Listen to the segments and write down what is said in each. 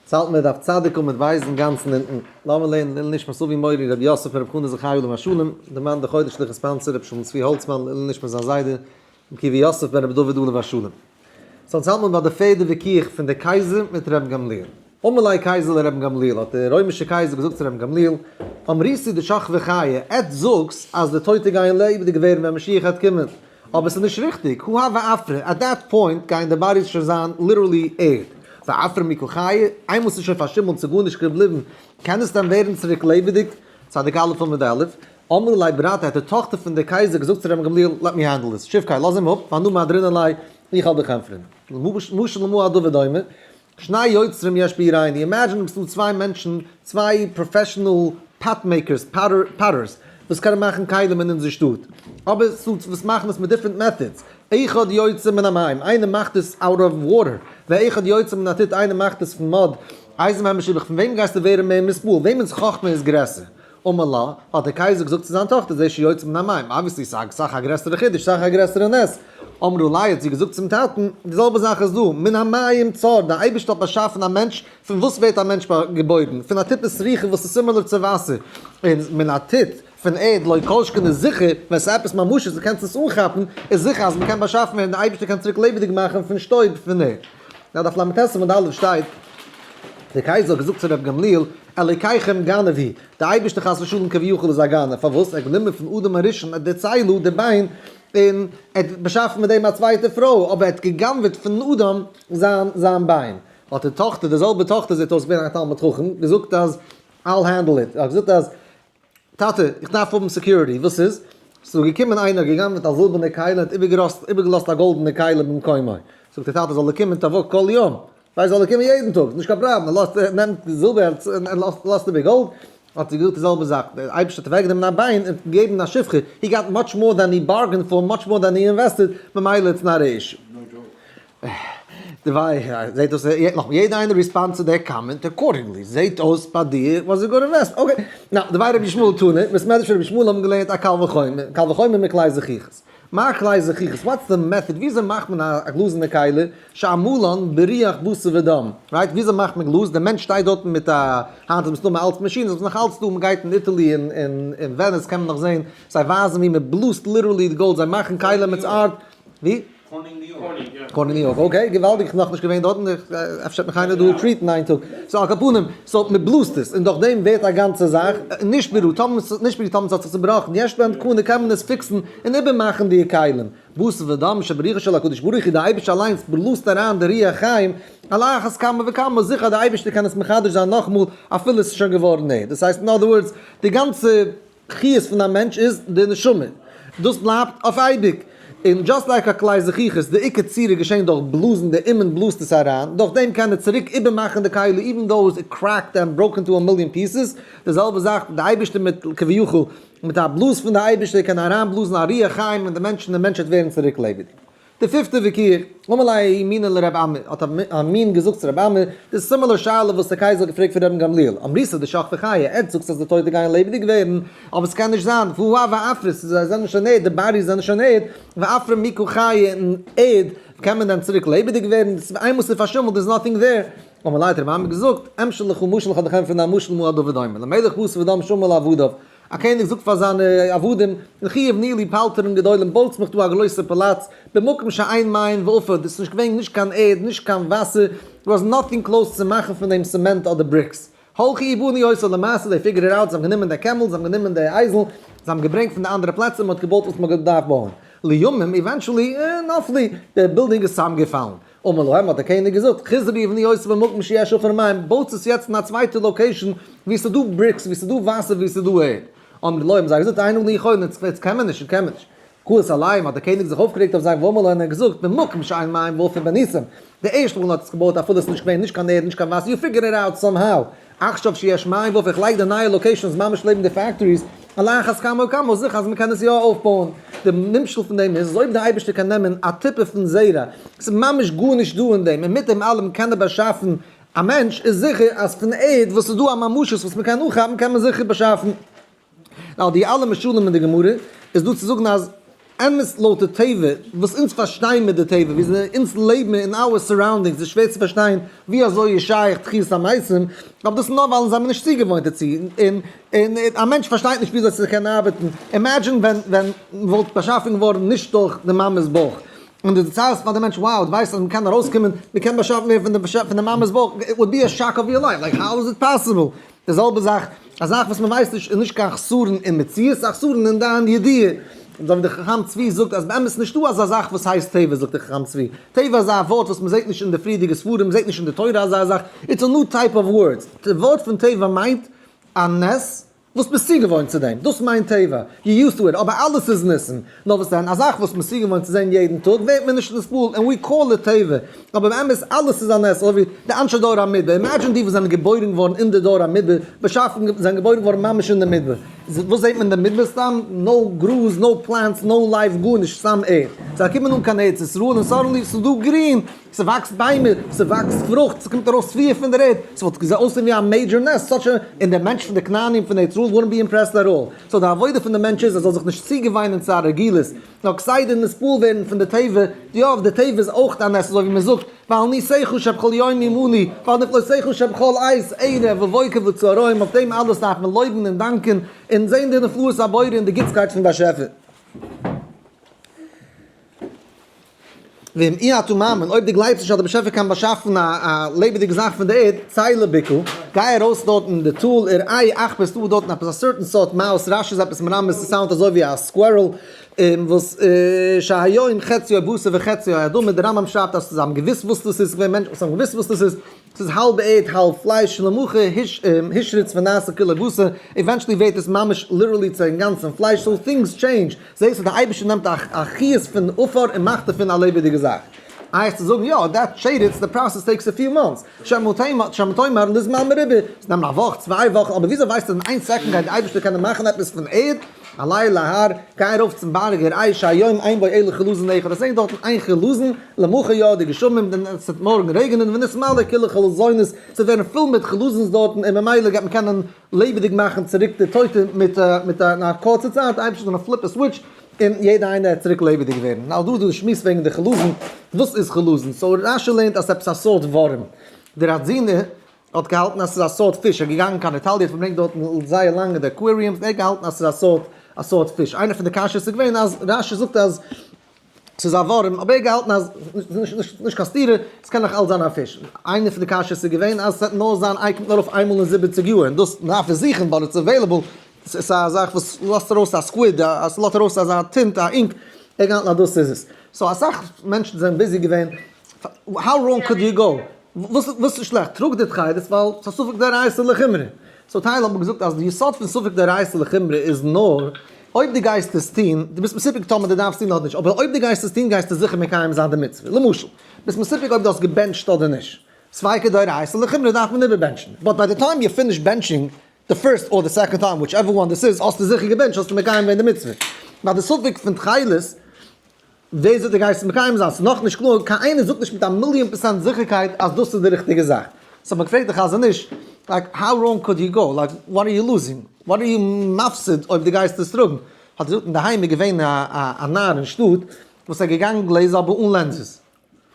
ס'האלט מיר דף צדיק עמוד בית אינגאנצן אונטן. לאמיר לערנען לעילוי נשמת אבי מורי רבי יוסף ברב חנא זכרי' עליו השלום, דערמאנט די חודש'ליכע sponsor רבי שלום צבי האלצמאן לעילוי נשמת זיין זיידע רבי עקיבא יוסף בן רבי דוד עליו השלום. so אונז האלט מען ביי די פערדע וויכוח פון די קייזער מיט רבן גמליאל. אמר ליה קייזער לרבן גמליאל האט דער רוימישער קייזער געזאגט צו רבן גמליאל, אמריתו דשכבי חיי, עטץ זאגסט אז די טויטע גייען לעבעדיג ווערן ווען משיח העט קומען, אבער ס'איז נישט ריכטיג, הא הוה עפרא, at that point גייען די bodies שוין זיין literally ערד, ועפרא מי קא חיי, איינמאל ס'איז שוין פארשימלט ס'איז גארנישט געבליבן, קען עס דען ווערן צוריק לעבעדיג? צדיק א' עמוד א', אמרה ליה ברתא האט די טאכטער פון דער קייזער געזאגט צו רבן גמליאל, let me handle this, שבקיה לאז אים אפ, ואנא מהדרינא ליה, איך האב דיך ענטפערן. משל למה הדבר דומה, שני יוצרים יש בעירנו, imagine אויב ס'דא צוויי מענטשן, צוויי professional pot makers, potters, וואס קענען מאכן כלים אין אונזער שטאט, אבער ס'דא וואס מאכן עס מיט different methods, אחד יוצר מן המים, איינער מאכט עס out of water, ואחד יוצר מן הטיט, איינער מאכט עס פון mud, איזה מהם משובח, פון וועם גייסטו ווערן מער נתפעל, וועמענס חכמה איז גרעסער? אמר לה, האט דער קייזער געזאגט צו זיין טאכטער, זה שיוצר מן המים, obviously ס'איז אסאך א גרעסערע חידוש, סאך א גרעסערע נס. אמרה ליה האט זי געזאגט צום טאטן, די זעלבע זאך איז דא, מן המים צר, דער אייבערשטער האט באשאפן א מענטש, פון וואס ווערט א מענטש געבוירן? פון א טיפה סרוחה וואס איז similar צו וואסער, און מן הטיט, פון ערד, לא כל שכן איז זיכער, ווען ס'איז עפעס ממשית און קענסט עס אנכאפן, איז זיכער אז מ'קען באשאפן ווערן, דער אייבערשטער קען צוריק לעבעדיג מאכן פון שטויב, פון ערד. נאר דף לט עמוד א' שטייט, דער קייזער האט געזאגט צו ר' גמליאל, אלוקיכם גנב הוא, דער אייבערשטער חס ושלום כביכול איז א גנב, פארוואס? ער האט גענומען פון אדם הראשון את דצלעו די ביין, און ער האט באשאפן מיט דעם א צווייטע פרוי, אבער ער האט גע'גנב'עט פון אדם זיין זיין ביין. האט די טאכטער, די זעלבע טאכטער זעט אויס געווען א תלמיד חכם, געזאגט אז I'll handle it, ער האט געזאגט אז טאטע, איך דארף האבן security, וואס איז? ס'איז דא געקומען איינער, געגנב'עט א זילבערנע כלי, האט איבערגעלאזט א גאלדענע כלי במקומו. זאגט דער טאטע, זאל ער קומען תבוא כל יום. ווייל זאל ער קומען יעדן טאג, נישט קיין פראבלעם, ער לאזט, ער נעמט זילבער און ער לאזט איבער גאלד. האט זי געזאגט די זעלבע זאך, דער אייבערשטער האט אוועקגענומען א ביין און געגעבן א שפחה, he got much more than he bargained for, much more than he invested, ממילא it's not a issue. דערווייל זעהט אויס נאכאמאל יעדע איינער respond צו די comment accordingly, זעהט אויס ביי דיר was a good investment, okay, now דבי רבי ישמעאל תנא, בית מדרש רבי ישמעאל האבן געלערנט א קל וחומר, קל וחומר מכלי זכוכית, מה כלי זכוכית, what's the method, וויאזוי מאכט מען א גלאזענע כלי, שעמלן ברוח בשר ודם, right, וויאזוי מאכט מען גלאז, דער מענטש שטייט דארטן מיט א, היינט איז מסתמא אלץ מאשינען, ס'איז נאך אלץ דא, מ'גייט אין Italy און אין וועניס קען מען נאך זעהן, זיי ווייזן ווי מ'בלאזט literally די גאלד, זיי מאכן כלים מיט art, ווי? קארנינג ניו יארק, okay, געוואלדיג, איך בין נאכנישט געווען דארטן, אפשר וועט מיך איינער דא treat ן איין טאג, so על כל פנים, so מען בלאזט עס, און דורך דעם ווערט א גאנצע זאך, נשברו, טאמער נשברו טאמער ס'האט זיך צובראכן, יש בהן תקנה קען מען עס fix ן און איבערמאכן די כלים, בשר ודם שברוחו של הקדוש ברוך הוא, די אייבערשטער אליינס בלאזט אריין די רוח חיים, על אחת כמה וכמה, זיכער אז די אייבערשטער קען עס מחדש זיין נאכאמאל אפילו עס איז שוין געווארן ערד, דאס הייסט in other words, די גאנצע חיות פון א מענטש איז די נשמה, דאס בלייבט אויף אייביג, און just like א כלי זכוכית, די עיקר צורה געשען דורך בלאזן, די אומן בלאזט עס אריין, דורך דעם קען ער צוריק איבערמאכן די כלי even though it cracked and broken to a million pieces, די זעלבע זאך די אייבערשטער מיט כביכול מיט א בלאז פון די אייבערשטער קען אריינבלאזן א רוח חיים אין די מענטש און די מענטש וועט ווערן צוריק לעבעדיג. די פיפטע וויכוח, אמר ליה ההוא מינא לרב אמי, האט א מין געזאגט צו רב אמי, די similar שאלה וואס דער קייזער האט געפרעגט פון רבן גמליאל, אמריתו דשכבי חיי, עטץ זאגסט אז די טויטע גייען לעבעדיג ווערן, אבער ס'קען נישט זיין, והא הוה עפרא, זיי זענען שוין ערד, די bodies זענען שוין ערד, ועפרא מי קא חיי און ערד, קען מען דען צוריק לעבעדיג ווערן, איינמאל ס'איז פארשימלט there's nothing there. אמר ליה האט רב אמי געזאגט, אמשול לך משל איך האב דיך ענטפערן א משל מה הדבר דומה, למלך בשר ודם שאמר לעבדיו, א קעניג זאגט פאר זיינע עבדים, לכו ובנו לי פלטרין גדולים, בויטס מיך דא א גרויסע פאלאץ, במקום שאין מים ועפר, דאס איז נישט געווען נישט קיין ערד, נישט קיין וואסער, there was nothing close צו מאכן פון דעם צעמענט אדער bricks. הלכו ובנו אותו, למעשה they figured it out, זיי האבן גענומען די camel, זיי האבן גענומען די אייזל, זיי האבן געברענגט פון די אנדערע פלעצער, מען האט געבויט וואס מען האט געדארפט בויען. לימים, eventually, נפלו, די בילדינג איז צוזאמגעפאלן. אמר להם האט דער קעניג געזאגט, חזרו ובנו אותו במקום שיש עפר ומים, בויטס עס יעצט אין א צווייטע location וואו עס איז דא bricks, וואו עס איז דא וואסער, וואו עס איז דא ערד. אמרו לו האבן זיי געזאגט, אין אנו יכולין, יעצט קען מען נישט, יעצט קען מען נישט. כעס עליהם האט דער קעניג זיך אויפגערעגט אויף זיי ואמר להם און ער האט געזאגט, במקום שאין מים ועפר בניתם, די ערשטע מאל האט עס געבויט אפילו עס איז נישט געווען נישט קיין ערד נישט קיין וואסער, you figure it out somehow, עכשיו שיש מים ועפר, איך לייג די נייע locations ממש לעבן די factories, על אחת כמה וכמה זיכער אז מ'קען עס יא אויפבויען. די נמשל פון דעם איז אז אויב די אייבערשטער קען נעמען א טיפה פון זרע, ס'איז ממש גארנישט דא אין דעם, און מיט דעם אלעם קען ער באשאפן א מענטש, איז זיכער אז פון ערד וואס איז דא א ממשות וואס מ'קען אנכאפן קען מען זיכער באשאפן. ווייל די אלע משלים אין די גמרא איז דא צו זאגן אז. אמת לויט די טבע, וואס אונז פארשטיין מיט די טבע, ווי אזוי אונז לעבן אין our surroundings, איז שווער צו פארשטיין ווי אזוי איז שייך תחיית המתים, אבער דאס איז נאר ווייל אונז זעמיר נישט צוגעוואוינט דערצו, און און א מענטש פארשטייט נישט ווי אזוי ס'קען ארבעטן, imagine ווען ווען מ'וואלט באשאפן געווארן נישט דורך די מאמע'ס בויך, און דו דערציילסט פאר די מענטש wow דו ווייסט אז מ'קען ארויסקומען, מ'קען באשאפן ווערן פון די פון די מאמע'ס בויך, it would be a shock of your life, like how is it possible? די זעלבע זאך, א זאך וואס מ'ווייסט נישט איז נישט קיין חסרון אין מציאות, ס'איז א חסרון אין דיין ידיעה. אזוי ווי דער חכם צבי זאגט אז באמת נישטא אזא זאך וואס הייסט טבע זאגט דער חכם צבי, טבע איז א ווארט וואס מ'זעט נישט אין די פריערדיגע ספרים, מ'זעט נישט אין די תורה אזא זאך, it's a new type of word. די ווארט פון טבע מיינט א נס וואס ביסט צוגעוואוינט צו דעם, דאס מיינט טבע, you used to it, אבער אלעס איז ניסים, נאר וואס דען, א זאך וואס מ'איז צוגעוואוינט צו זען יעדן טאג ווערט מען נישט נתפעל און we call it טבע, אבער באמת אלעס איז א נס, אזוי ווי די אנשי דור המדבר, imagine די וואס זענען געבוירן געווארן אין די דור המדבר, באשאפן, זענען געבוירן געווארן ממש אין די מדבר, וואס זעט מען אין די מדבר? סתם no גראז, no plants, no life, גארנישט, סתם ערד. זיי קומען אן קיין ארץ ישראל און suddenly ס'איז דא גרין, ס'וואקסט ביימער, ס'וואקסט פרוכט, ס'קומט ארויס תבואה פון דער ערד, ס'וואלט געזען אויסזען ווי א major נס, such a, און דער מענטש פון די כנענים פון ארץ ישראל wouldn't be impressed at all. so די עבודה פון די מענטש איז ער זאל זיך נישט צוגעוויינען צו א רגילות, נאר כסדר נתפעל ווערן פון די טבע, יא, די טבע איז אויך א נס, אזוי ווי מען זאגט, ועל ניסיך שבכל יום עמנו, ועל נפלאותיך שבכל עת, ערב ובוקר וצהריים, אויף דעם אלעס דארף מען לויבן און דאנקען, און זען די נפלאות הבורא און די גוטסקייט פון באשעפער. ואם אי אתה מאמין, אויב דו גלייבסט נישט אז דער באשעפער קען באשאפן א לעבעדיגע זאך פון די ערד, צא לבקעה, גיי ארויס דארט אין די טאל, וראה עכבר ס'דא דארטן עפעס א certain סארט mouse, רש"י איז עפעס מרמז, ס' sound אזוי ווי א squirrel, וואס שהיום חציו בשר וחציו אדמה, דער רמב"ם שרייבט אז זיי האבן געוואוסט וואס דאס איז, ס'געווען מענטשן וואס האבן געוואוסט וואס דאס איז, ס'איז האלב ערד האלב פלייש, שלמחר השריץ ונעשה כולו בשר, eventually ווערט עס ממש literally צו אינגאנצן פלייש, so things change, זעהסט אז די אייבערשטער נעמט א חיות פון עפר און מאכט דערפון א לעבעדיגע זאך. איי עס צו זאגן יא, that שרץ, די process takes a few months, שמא תאמר לזמן מרובה, עס נעמט א וואך, צוויי וואכן, אבער וויאזוי ווייסטו אז אין איין second גייט די אייבערשטער קענען מאכן עפעס פון ערד? עלה להר, גיי ארויף צום בארג וראה שהיום אין בו אלא חלזון אחד, וועסט זען דארטן איין חלזון, למחר ירדו גשמים, דען עס וועט מארגן רעגענען, ונתמלא כולו חלזונות, עס וועט ווערן פול מיט חלזונות דארטן, און ממילא גייט מען קענען לעבעדיג מאכן צוריק די טויטע מיט מיט א קורצע צייט, די אייבערשטער זאל flip א switch און יעדע איינער וועט צוריק לעבעדיג ווערן. now דא איז דא די שמועס וועגן די חלזון, וואס איז חלזון? so רש"י לערנט אז עפעס א סארט ווארעם, דער ראדזינער האט געהאלטן אז ס'איז א סארט פיש, ער איז געגאנגען קיין איטאליע, האט פארברענגט דארטן זייער לאנג אין די aquariums, ער האט געהאלטן אז ס'איז א סארט א סארט פיש. איינע פון די קשיות איז געווען אז רש"י זאגט אז ס'איז א ווארעם, אבער ער האט געהאלטן אז נישט קיין סתירה, ס'קען נאך אלץ זיין א פיש. איינע פון די קשיות איז געווען אז ס'וועט נאר זיין איי קומט נאר אויף איינמאל אין זיבעציג יאר, און דאס מ'דארף עס זוכן ווייל it's available, ס'איז א זאך וואס לאזט ארויס א squid, ס'לאזט ארויס אזא טינט, א ink, ער האט געהאלטן אז דאס איז עס. so אסאך מענטשן זענען busy געווען, how wrong could you go? וואס איז שלעכט? טראג די תכלת ווייל ס'איז א ספק דאורייתא לחומרא. so טייל האבן געזאגט אז די יסוד פון ספק דאורייתא לחומרא איז נאר אויב דו גייסט עס טון, דו ביסט מסופק טאמער דו דארפסט טון אדער נישט, אבער אויב דו גייסט עס טון גייסטו זיכער מקיים זיין די מצוה. למשל, ביסט מסופק אויב דו האסט געבענטשט אדער נישט. ספיקא דאורייתא לחומרא דארף מען איבערבענטשן. but by the time you finish בענטשינג the first or the second time, whichever one this is, האסטו זיכער געבענטשט, האסטו מקיים געווען די מצוה. ביי די ספק פון תכלת, ווער זאגט דו גייסט מקיים זיין? ס'איז נאכנישט קלאר, קיין איינער זאגט נישט מיט א מיליאן פערסענט זיכערקייט אז דאס איז די ריכטיגע זאך. so מען פרעגט די חזון איש, like how wrong could you go? like what are you losing? what are you מפסיד אויב דו גייסט עס טראגן? האט ער געזאגט אינדערהיים איז געווען א נאר אין שטאט וואס איז געגאנגען גלעזער אבער אן lenses.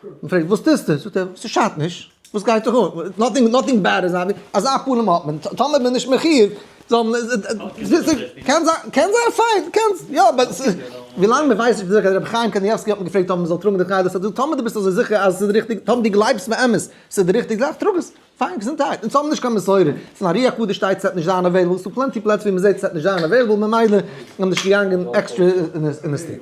מען פרעגט וואס טוסטו? זאגט ער ס'שאדט נישט, וואס גייט דיך אן? nothing nothing bad is happening, אזא פנים האט מען, טאמער איז מען נישט מחיוב זאל מען, קען זיין קען זיין פיין, קענסט יא but ווילאנג מען ווייסט נישט זיכער, רבי חיים קניבסקי האט מען געפרעגט אויב מען זאל טראגן די תכלת, זאגט ער טאמער דו ביסט אזוי זיכער אז עס איז ריכטיג, טאמער דו גלייבסט באמת ס'איז די ריכטיגע זאך, טראג עס, פיין, געזונטהייט, אונז האבן נישט קיין מסורה, פון ארי הקדוש שטייט ס'וועט נישט זיין available, ס'דא plenty פלעצער ווי מ'זעט ס'וועט נישט זיין available, ממילא איז מען נישט געגאנגען עקסטרע אין עס טון.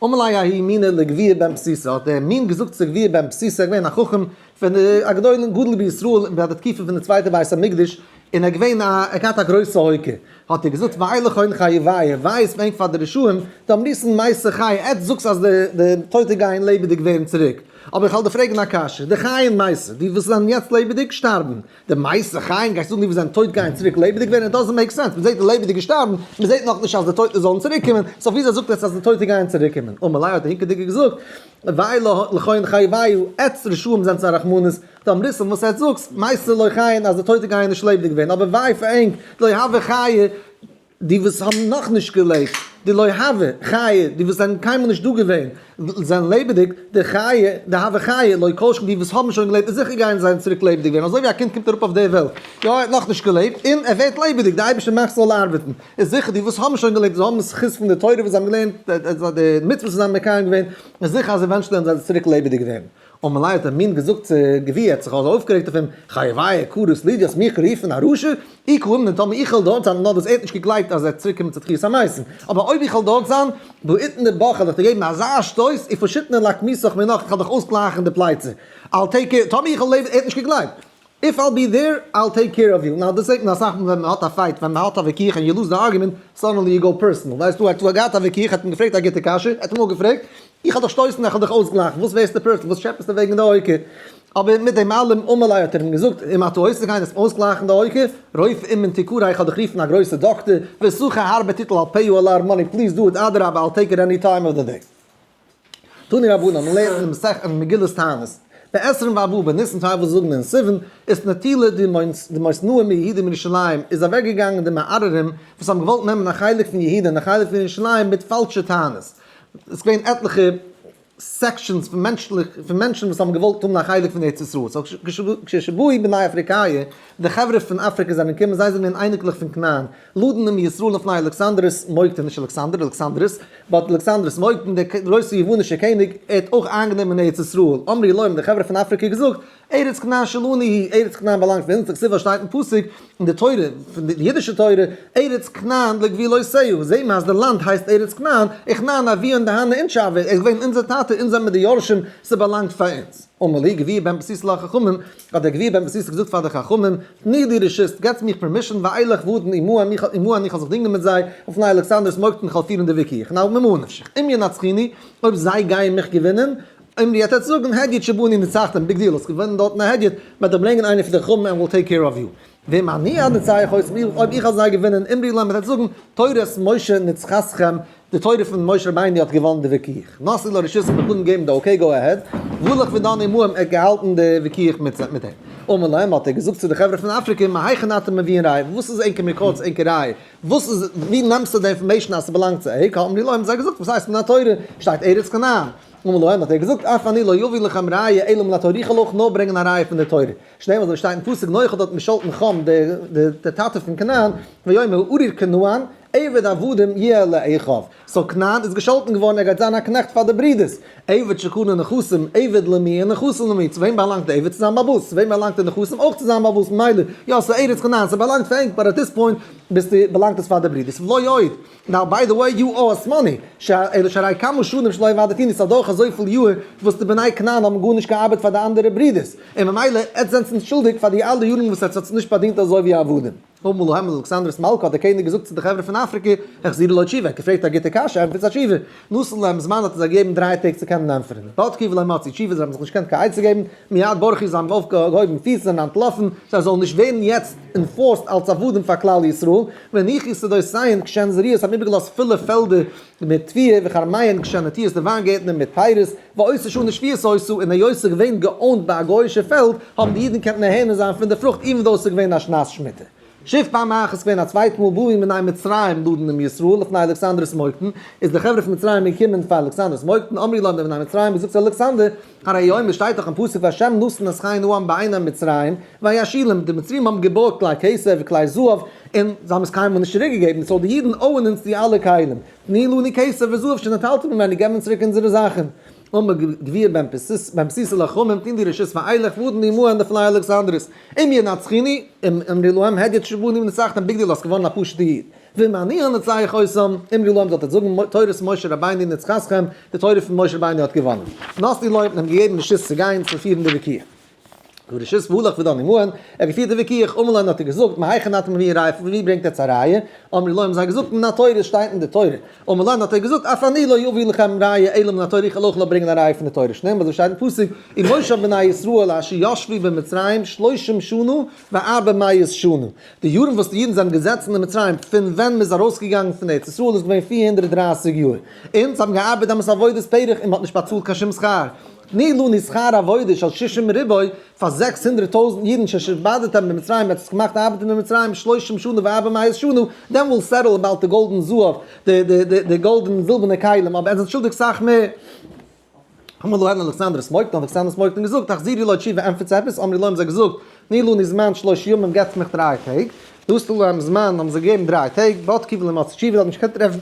אמר ליה ההוא מינא לגביר בן פסיסא, האט דער מין געזאגט צו גביר בן פסיסא, ער איז געווען א חכם פון די א גדול גדול בישראל אין ביי די תקופה פון די צווייטע בית המקדש, און ער איז געווען א ער האט געהאט א גרויסע הויקער, האט ער געזאגט וויי לכון חיוביא, וויי איז ענק פאר די רשעים, דאמריתון מתו חיי, עטץ זאגטס אז די די טויטע גייען לעבעדיג ווערן צוריק, אבער איך וועל דיר פרעגן א קשיא, די חיים מתו, די וואס זענען יעצט לעבעדיג שטארבן, די מתו חיים גייסט זאגן די וואס זענען טויט גייען צוריק לעבעדיג ווערן? it doesn't make sense, מען זעט די לעבעדיגע שטארבן, מען זעט נאכנישט אז די טויטע זאלן צוריק קומען, so וויאזוי זאגט עטס אז די טויטע גייען צוריק קומען? אמר ליה האט דער הינקעדיגער געזאגט, וויי לכון חיוביא, עטס רשעים זענטס א רחמנות, דאמריתון וואס עטס זאגטס, מתו לא חיין אז די טויטע גייען נישט לעבעדיג ווערן, אבער וויי פאר ענק, דלא הוו חיי. די וואס האבן נאכנישט געלעבט, דלא הוו חיי, די וואס זענען קיינמאל נישט דא געווען, זענען לעבעדיג, דחיי, דהוו חיי, לא כל שכן די וואס האבן שוין געלעבט, איז זיכער גייען זיי צוריק לעבעדיג ווערן, אזוי ווי א קינד קומט אראפ אויף די וועלט, יא ער האט נאכנישט געלעבט, און ער ווערט לעבעדיג, די אייבערשטער מאכט ס'זאל ארבעטן, איז זיכער די וואס האבן שוין געלעבט, זיי האבן זכות פון די תורה וואס זיי האבן געלערנט, די מצוות וואס זיי האבן מקיים געווען, איז זיכער אז eventually וועלן זיי צוריק לעבעדיג ווערן. אמר ליה האט דער מין געזאגט צו גביהא, ער האט זיך אזוי אויפגערעגט אויף אים, חייביה קרית לי, דו האסט מיך גערופן א רשע? אי קאמינא טאמער איך וועל דארט זיין, נאר וואס ער האט נישט געגלייבט אז ער וועט צוריק קומען צו תחיית המתים, אבער אויב איך וועל דארט זיין, בעיתנא בך וועל איך דיר געבן אזא שטויס, ופשיטנא לאקמיתך מינך, איך וועל דיך אויסגלייכן די פלייצע, I'll take care, טאמער איך וועל לעבן, ער האט נישט געגלייבט, if I'll be there, I'll take care of you, now דאס זעט מען אסאך מאל ווען מען האט א fight, ווען מען האט א וויכוח and you lose the argument, suddenly you go personal, ווייסטו, ער האט געהאט א וויכוח, ער האט אים געפרעגט א גוטע קשיא, ער האט אים אפגעפרעגט, איך וועל דיך שטויסן, איך וועל דיך אויסגלייכן, וואס ווערסטו personal, וואס טשעפעסטו וועגן די הויקער? אבער מיט דעם אלעם אמר ליה האט ער אים געזאגט, אם אתה עושה כן, וועסט אויסגלייכן די הויקער, רופא אומן תקרא, איך וועל דיך רופן א גרויסע דאקטער, ושכר הרבה תיטול I'll pay you a lot of money, please do it, אדרבה, I'll take it any time of the day. תנו רבנן, מען לערנט אין מסכת אין מגילת תענית, בעשרים וארבעה בניסן טייל וואס זאגן אין סיוון, איז נטילה די מותנאים מיהודה מירושלים איז אוועק געגאנגען די מערערים וואס האבן געוואלט נעמען א חלק פון יהודה און א חלק פון ירושלים מיט פאלשע טענות, עס איז געווען עטליכע sections פון מענטשן וואס האבן געוואלט האבן א חלק פון ארץ ישראל, so כשבאו בני אפריקיא, די חברה פון אפריקע זענען געקומען, זיי זענען געווען אייניקלעך פון כנען, לדון עם ישראל לפני אלכסנדרוס מוקדון, נישט אלכסנדר, אלכסנדרוס, but אלכסנדרוס מוקדון, דער גרויסער יוונישער קעניג, ער האט אויך איינגענומען ארץ ישראל, אמרו לו האבן די חברה פון אפריקע געזאגט, ארץ כנען שלנו היא, ארץ כנען באלאנגט פאר אונז, דכתיב שטייט אין פסוק, אין די תורה, פון די אידישע תורה, ארץ כנען לגבולותיה, זעהט מען אז די לאנד הייסט ארץ כנען, וכנען אבוהון דהני אינשי הוה, ער איז געווען אונזער טאטע, אונז זעמיר די יורשים, ס'באלאנגט פאר אונז. אמר להו גביהא בן פסיסא לחכמים, האט דער גביר בן פסיסא געזאגט פאר די חכמים, תנו לי רשות, געטס מיך permission, ואילך ואדון עמהם, עמהן איך וועל זיך דינגען מיט זיי, לפני אלכסנדרוס מוקדון איך וועל פירן די וויכוח. now ממה נפשך, אם ינצחוני, אויב זיי גייען מיך געווינען, אמרו עטץ זאגן, הדיוט שבאנו נצחתם, big deal, האסט געוואונען דארטן א הדיוט, מען וועט דיך ברענגען איינער פון די חכמים and we'll take care of you. ואם אני אנצח אותם, אויב איך וועל זיי געווינען, אמרו להם, עטץ זאגן, תורת משה נצחתכם, די תורה פון משה רבינו האט געוואנען די וויכוח. נתנו לו רשות האט מען געגעבן די okay go ahead, והלך ודן עמהם ער האט געהאלטן די וויכוח מיט אים. אמר להם האט ער געזאגט צו די חברה פון אפריקע מהיכן אתם מביאין ראיה וואס איז ענקער מקור צו ענקער ראיה? וואס איז ווי נעמסטו די information אז ס'באלאנגט צו ענק? אמרו לו האבן זיי געזאגט וואס הייסט מן התורה שטייט ארץ כנען. אמר להם האט ער געזאגט אף אני לא אביא לכם ראיה אלא מן התורה איך וועל אויך נאר ברענגען א ראיה פון די תורה. שנאמר אזוי שטייט אין פסוק נח האט דארט געשאלטן חם די טאטע פון כנען ויאמר ארור כנען עבד עבדים יהיה לאחיו, so כנען איז געשאלטן געווארן ער גייט זיין א קנעכט פאר די ברידערס, עבד שקנה נכסים, עבד למי און נכסים למי, צו וועם באלאנגט די עבד? צו זיין באלעבאס, צו וועם באלאנגט די נכסים? אויך צו זיין באלעבאס, ממילא יא ס'איז ארץ כנען, ס'באלאנגט פאר ענק, but at this point ביסטו באלאנגט עס פאר די ברידערס, ולא עוד, now by the way you owe us money, אלא שהרי כמה שנים שלא עבדתונו, ס'איז אדורך אזויפיל יאר וואס די בני כנען האבן גארנישט געארבעט פאר די אנדערע ברידערס, און ממילא עטס זענטס אונז שולדיג פאר די אלע יארן וואס עטס האטס נישט באדינט אזוי ווי עבדים. אמר להם אלכסנדרוס מלכא האט דער קעניג געזאגט צו די חברה פון אפריקע, החזירו לו תשובה, ער האט געפרעגט א גוטע קשיא, ענטפערטס א תשובה. נתן להם זמן האט ער זיי געגעבן דריי טעג צו קענען ענטפערן. בדקו ולא מצאו תשובה, זיי האבן זיך נישט געקענט קיין עצה געבן, מיד ברחו זיי האבן אויפגעהויבן פיס און זענען אנטלאפן, זיי זאלן נישט ווערן יעצט enforced אלס עבדים פאר כלל ישראל, והניחו שדותיהן כשהן זרועות האבן איבערגעלאזט פילע פעלדער מיט תבואה וכרמיהן כשהן נטיעות די וויינגערטנער מיט פירות, ואותה שנה שביעית היתה, און היות ס'איז געווען גע own ט ביי א גוי'אישע פעלד, האבן די אידן געקענט נהנה זיין פון די פרוכט even though ס'איז געווען א שנת שמיטה. שוב פעם אחת איז געווען א צווייטע מאל באו בני מצרים לדון עם ישראל לפני אלכסנדרוס מוקדון, איז די חברה פון מצרים געקומען פאר אלכסנדרוס מוקדון, אמרו לו האבן די בני מצרים געזאגט צו אלכסנדר, הרי הוא אומר שטייט דאך אין פסוק והשם נתן את חן העם בעיני מצרים וישאילום, די מצרים האבן געבארגט כלי כסף וכלי זהב און זיי האבן עס קיינמאל נישט צוריק געגעבן, so די אידן owe ן אונז די אלע כלים, תנו לנו כסף וזהב שנטלתם ממנו, געב אונז צוריק אונזערע זאכן. אמר גביהא בן פסיסא לחכמים תנו לי רשות ואילך ואדון עמהם לפני אלכסנדרוס, אם ינצחוני, אמרו להם הדיוט שבאנו ונצחתם big deal האסט געווארן א פשוטע איד. ואם אני אנצח אותם, אמרו להם זאלט איר זאגן תורת משה רבינו נצחתכם, די תורה פון משה רבינו האט געוואנען. נתנו לו האט מען אים געגעבן רשות צו גיין צו פירן די וויכוח. רשות והלך ודן עמהן, ער האט געפירט די וויכוח, אמר להם האט ער געזאגט, מהיכן אתם מביאין ראיה, פון ווי ברענגט עטץ א ראיה? אמרו לו האבן זיי געזאגט, מן התורה, עס שטייט אין די תורה. אמר להם האט ער געזאגט, אף אני לא אביא לכם ראיה אלא מן התורה, איך וועל אויך נאר ברענגען א ראיה פון די תורה, שנאמר אזוי שטייט אין פסוק, ומושב בני ישראל אשר ישבו במצרים שלושים שנה וארבע מאות שנה, די יארן וואס די אידן זענען געזעצן אין מצרים פון ווען מ'איז ארויסגעגאנגען פון ארץ ישראל איז געווען 430 יאר, און זיי האבן געארבעט דעמאלס עבודת פרך און מ'האט נישט באצאלט קיין שום שכר. תנו לנו שכר עבודה של שישים ריבוא פאר 600,000 אידן ששעבדתם במצרים, עטס האטס געמאכט ארבעטן אין מצרים שלושים שנה וארבע מאות שנה, then we'll settle about the golden זהב, די גאלדען זילבערנע כלים, אבער עטס זענט שולדיג סאך מער. אמר להן אלכסנדרוס מוקדון, האט אלכסנדרוס מוקדון געזאגט, החזירו לו תשובה, ענטפערטס עפעס, אמרו לו האבן זיי געזאגט, תנו לנו זמן שלוש ימים, געטס מיך 3 טעג, נתנו להם זמן, האבן זיי געגעבן 3 טעג, בדקו ולא מצאו תשובה, זיי האבן נישט געקענט טרעפן,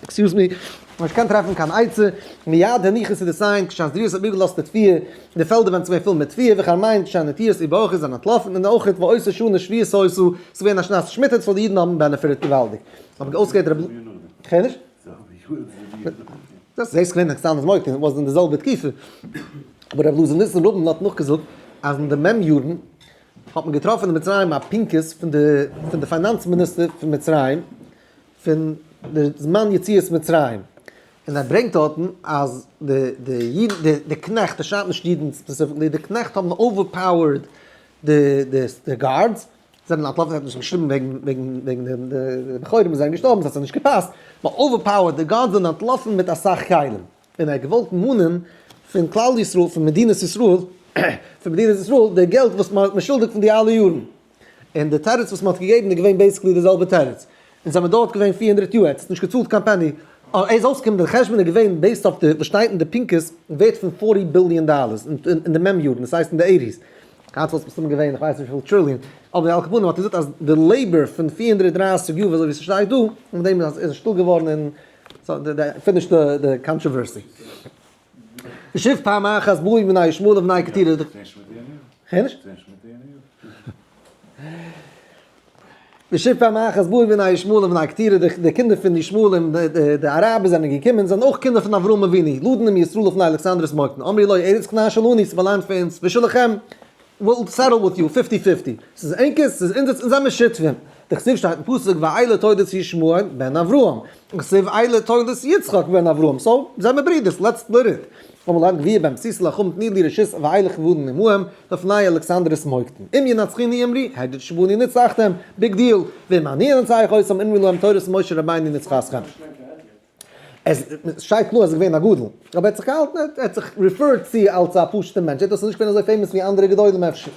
excuse me, נישט געקענט טרעפן קיין עצה, מיד הניחו שדותיהן, כשהזריעות האט איבערגעלאזט די תבואה, די פעלדער ווען ס'איז געווען פול מיט תבואה, וכרמיהן כשהנטיעות איבער אויך זענען אנטלאפן, און אויך ואותה שנה שביעית היתה, ס'איז געווען א שנת שמיטה, so די אידן האבן בענעפיטעד געוואלדיג. האב איך אויסגעהערט רבי. כ'הער נישט? דאס איז געווען אלכסנדרוס מוקדון, וואס אין די זעלבע תקופה. אבער רבי אלעזר ניסן רובין האט נאכגעזאגט אז אין די מ' יארן האט מען געטראפן אין מצרים א פנקס פון די finance minister פון מצרים פון די זמן יציאת מצרים, און ער ברענגט דארטן אז די אידן, די קנעכט, ער שרייבט נישט אידן specifically, די קנעכט האבן overpowered די guards, זענען אנטלאפן, ער האט נישט געשריבן וועגן די בכורים וואס זענען געשטארבן, ס'האט זיי נישט געפאסט, נאר overpowered די guards זענען אנטלאפן מיט אסאך כלים, און ער האט געוואלט מאנען פון כלל ישראל, פון מדינת ישראל, פון מדינת ישראל די געלט וואס מען האט שולדיג פון די אלע יארן. און די תירוץ וואס מען האט געגעבן איז געווען basically די זעלבע תירוץ. אונז האבן דארט געווען 400 יאר, ער האט נישט געצאלט קיין פעני. ער איז אויסגעקומען, די חשבון איז געווען based אויף די וואס שטייט אין די פנקס, ווערט פון 40 ביליאן דאלערס אין די מ' יארן, דאס הייסט אין די eighties. היינט וואלט עס מסתמא געווען איך ווייס נישט וויפיל טריליאן. אבער על כל פנים האט ער געזאגט אז די labor פון 430 יאר אזוי ווי ס'שטייט דא, מיט דעם איז ער שטיל געווארן און finished די controversy. ושוב פעם אחת באו בני ישמעאל ובני קטורה. ושוב פעם אחת באו בני ישמעאל ובני קטורה, די קינדער פון ישמעאל און די אראבער זענען געקומען, זענען אויך קינדער פון אברהם אבינו, לדון עם ישראל לפני אלכסנדרוס מוקדון, אמרו לו ארץ כנען שלנו, ס'באלאנגט פאר אונז, ושלכם, we'll settle with you fifty fifty, ס'איז ענקערס, ס'איז אונזערס, אונז זעמיר שותפים. דכתיב שטייט אין פסוק ואלה תולדות ישמעאל בן אברהם, וכתיב אלה תולדות יצחק בן אברהם, so זעמיר ברידערס, let's split it. אמר להם גביהא בן פסיסא לחכמים תנו לי רשות ואלך ואדון עמהם לפני אלכסנדרוס מוקדון, אם ינצחוני אמרו הדיוט שבנו נצחתם, big deal, ואם אני אנצח אותם אמרו להם תורת משה רבינו נצחתכם. עס שטייט קלאר אז עס איז געווען א גדול, אבער ער האט זיך געהאלטן, ער האט זיך referred צו אלס א פשוט'ער מענטש, ער האט דאס נישט געווען אזוי famous ווי אנדערע גדולים אפשר.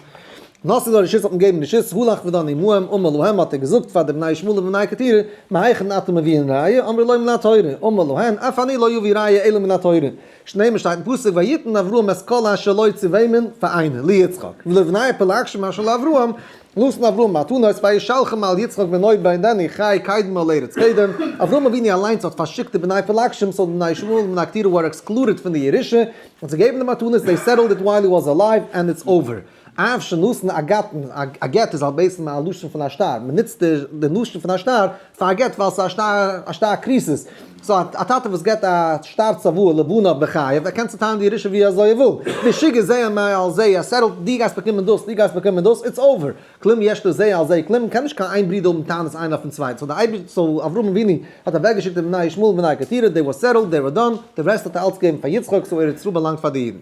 נתנו לו רשות האט מען געגעבן רשות, הלך ודן עמהם, אמר להם האט ער געזאגט פאר די בני ישמעאל און בני קטורה, מהיכן אתם מביאין ראיה, אמרו לו מן התורה, אמר להן, אף אני לא אביא ראיה אלא מן התורה, שנאמר שטייט אין פסוק ויתן אברהם את כל אשר לו צו וועמען? פאר איינער, ליצחק, ולבני הפילגשים אשר לאברהם, נתן אברהם מתנות וישלחם על יצחק בנו בעודנו חי קדמה לארץ קדם, אברהם אבינו אליינס האט פארשיקט די בני פילגשים so די בני ישמעאל און בני קטורה were excluded פון די ירושה, און צו געבן די מתנות they settled it while he was alive and it's over. אף שנתן א גט, א גט איז בעצם א לשון פון א שטר, מען נוצט די לשון פון א שטר פאר א גט ווייל ס'איז א שטר כריתות, so א טאטע וואס געבט א שטר צוואה לבניו בחייו, ער קען צוטיילן די ירושה ווי אזוי ער וויל, ושיגע זה על זה, ער settle ט דו גייסט באקומען דאס, דו גייסט באקומען דאס, it's over, כלום יש לזה על זה כלום, קען נישט קיין איין ברודער האבן טענות איינער אויפן צווייטן, so די אייבערשטער, so אברהם אבינו האט אוועקגעשיקט די בני ישמעאל ובני קטורה, they were settled, they were done, די rest האט ער אלץ געגעבן פאר יצחק, so ארץ ישראל באלאנגט פאר די אידן.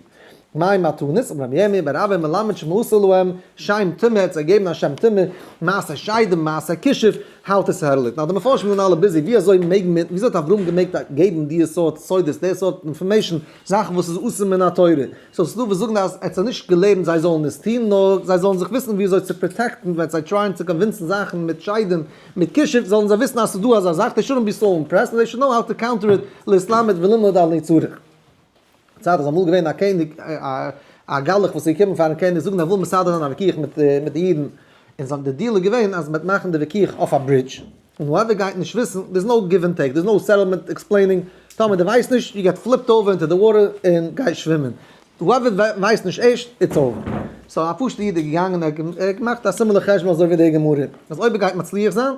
מאי מתנות, אמר רבי ירמי' בר אבא מלמד שמסר להם שם טומאה, האט זיי געגעבן א שם טומאה, מעשה שדים, מעשה כישוף, how to settle it. Now די מפרשים זענען אלע busy, ווי אזוי מעג מען, ווי אזוי האט אברהם געמעגט געבן די סארט סודות, די סארט information, זאכן וואס איז אסור מן התורה. So ס'דא וואס זאגן אז ער האט זיי נישט געלערנט זיי זאלן עס טון, נאר זיי זאלן זיך וויסן ווי אזוי צו protect ן ווען זיי try ען צו convince ן זאכן מיט שדים, מיט כישוף, זאלן זיי וויסן אז ס'איז דא אזא זאך, they shouldn't be so impressed, and they should know how to counter it, להתלמד וללמוד אני צריך. צייט איז אמאל געווען א קעניג, א גלח וואס איז געקומען פארן קעניג זאגן ער וויל מסדר זיין א וויכוח מיט די אידן, און זיין די deal איז געווען אז מ'וועט מאכן די וויכוח אויף א ברידזש, און whoever גייט נישט וויסן, there's no give and take, there's no settlement explaining, טאמער דו ווייסט נישט, you get flipped over into the water און גיי שווימען, whoever ווייסט נישט ערשט, it's over. So א פשוט'ע איד איז געגאנגען, ער האט געמאכט א similar חשבון אזוי ווי די גמרא, אז אויב ער גייט מצליח זיין,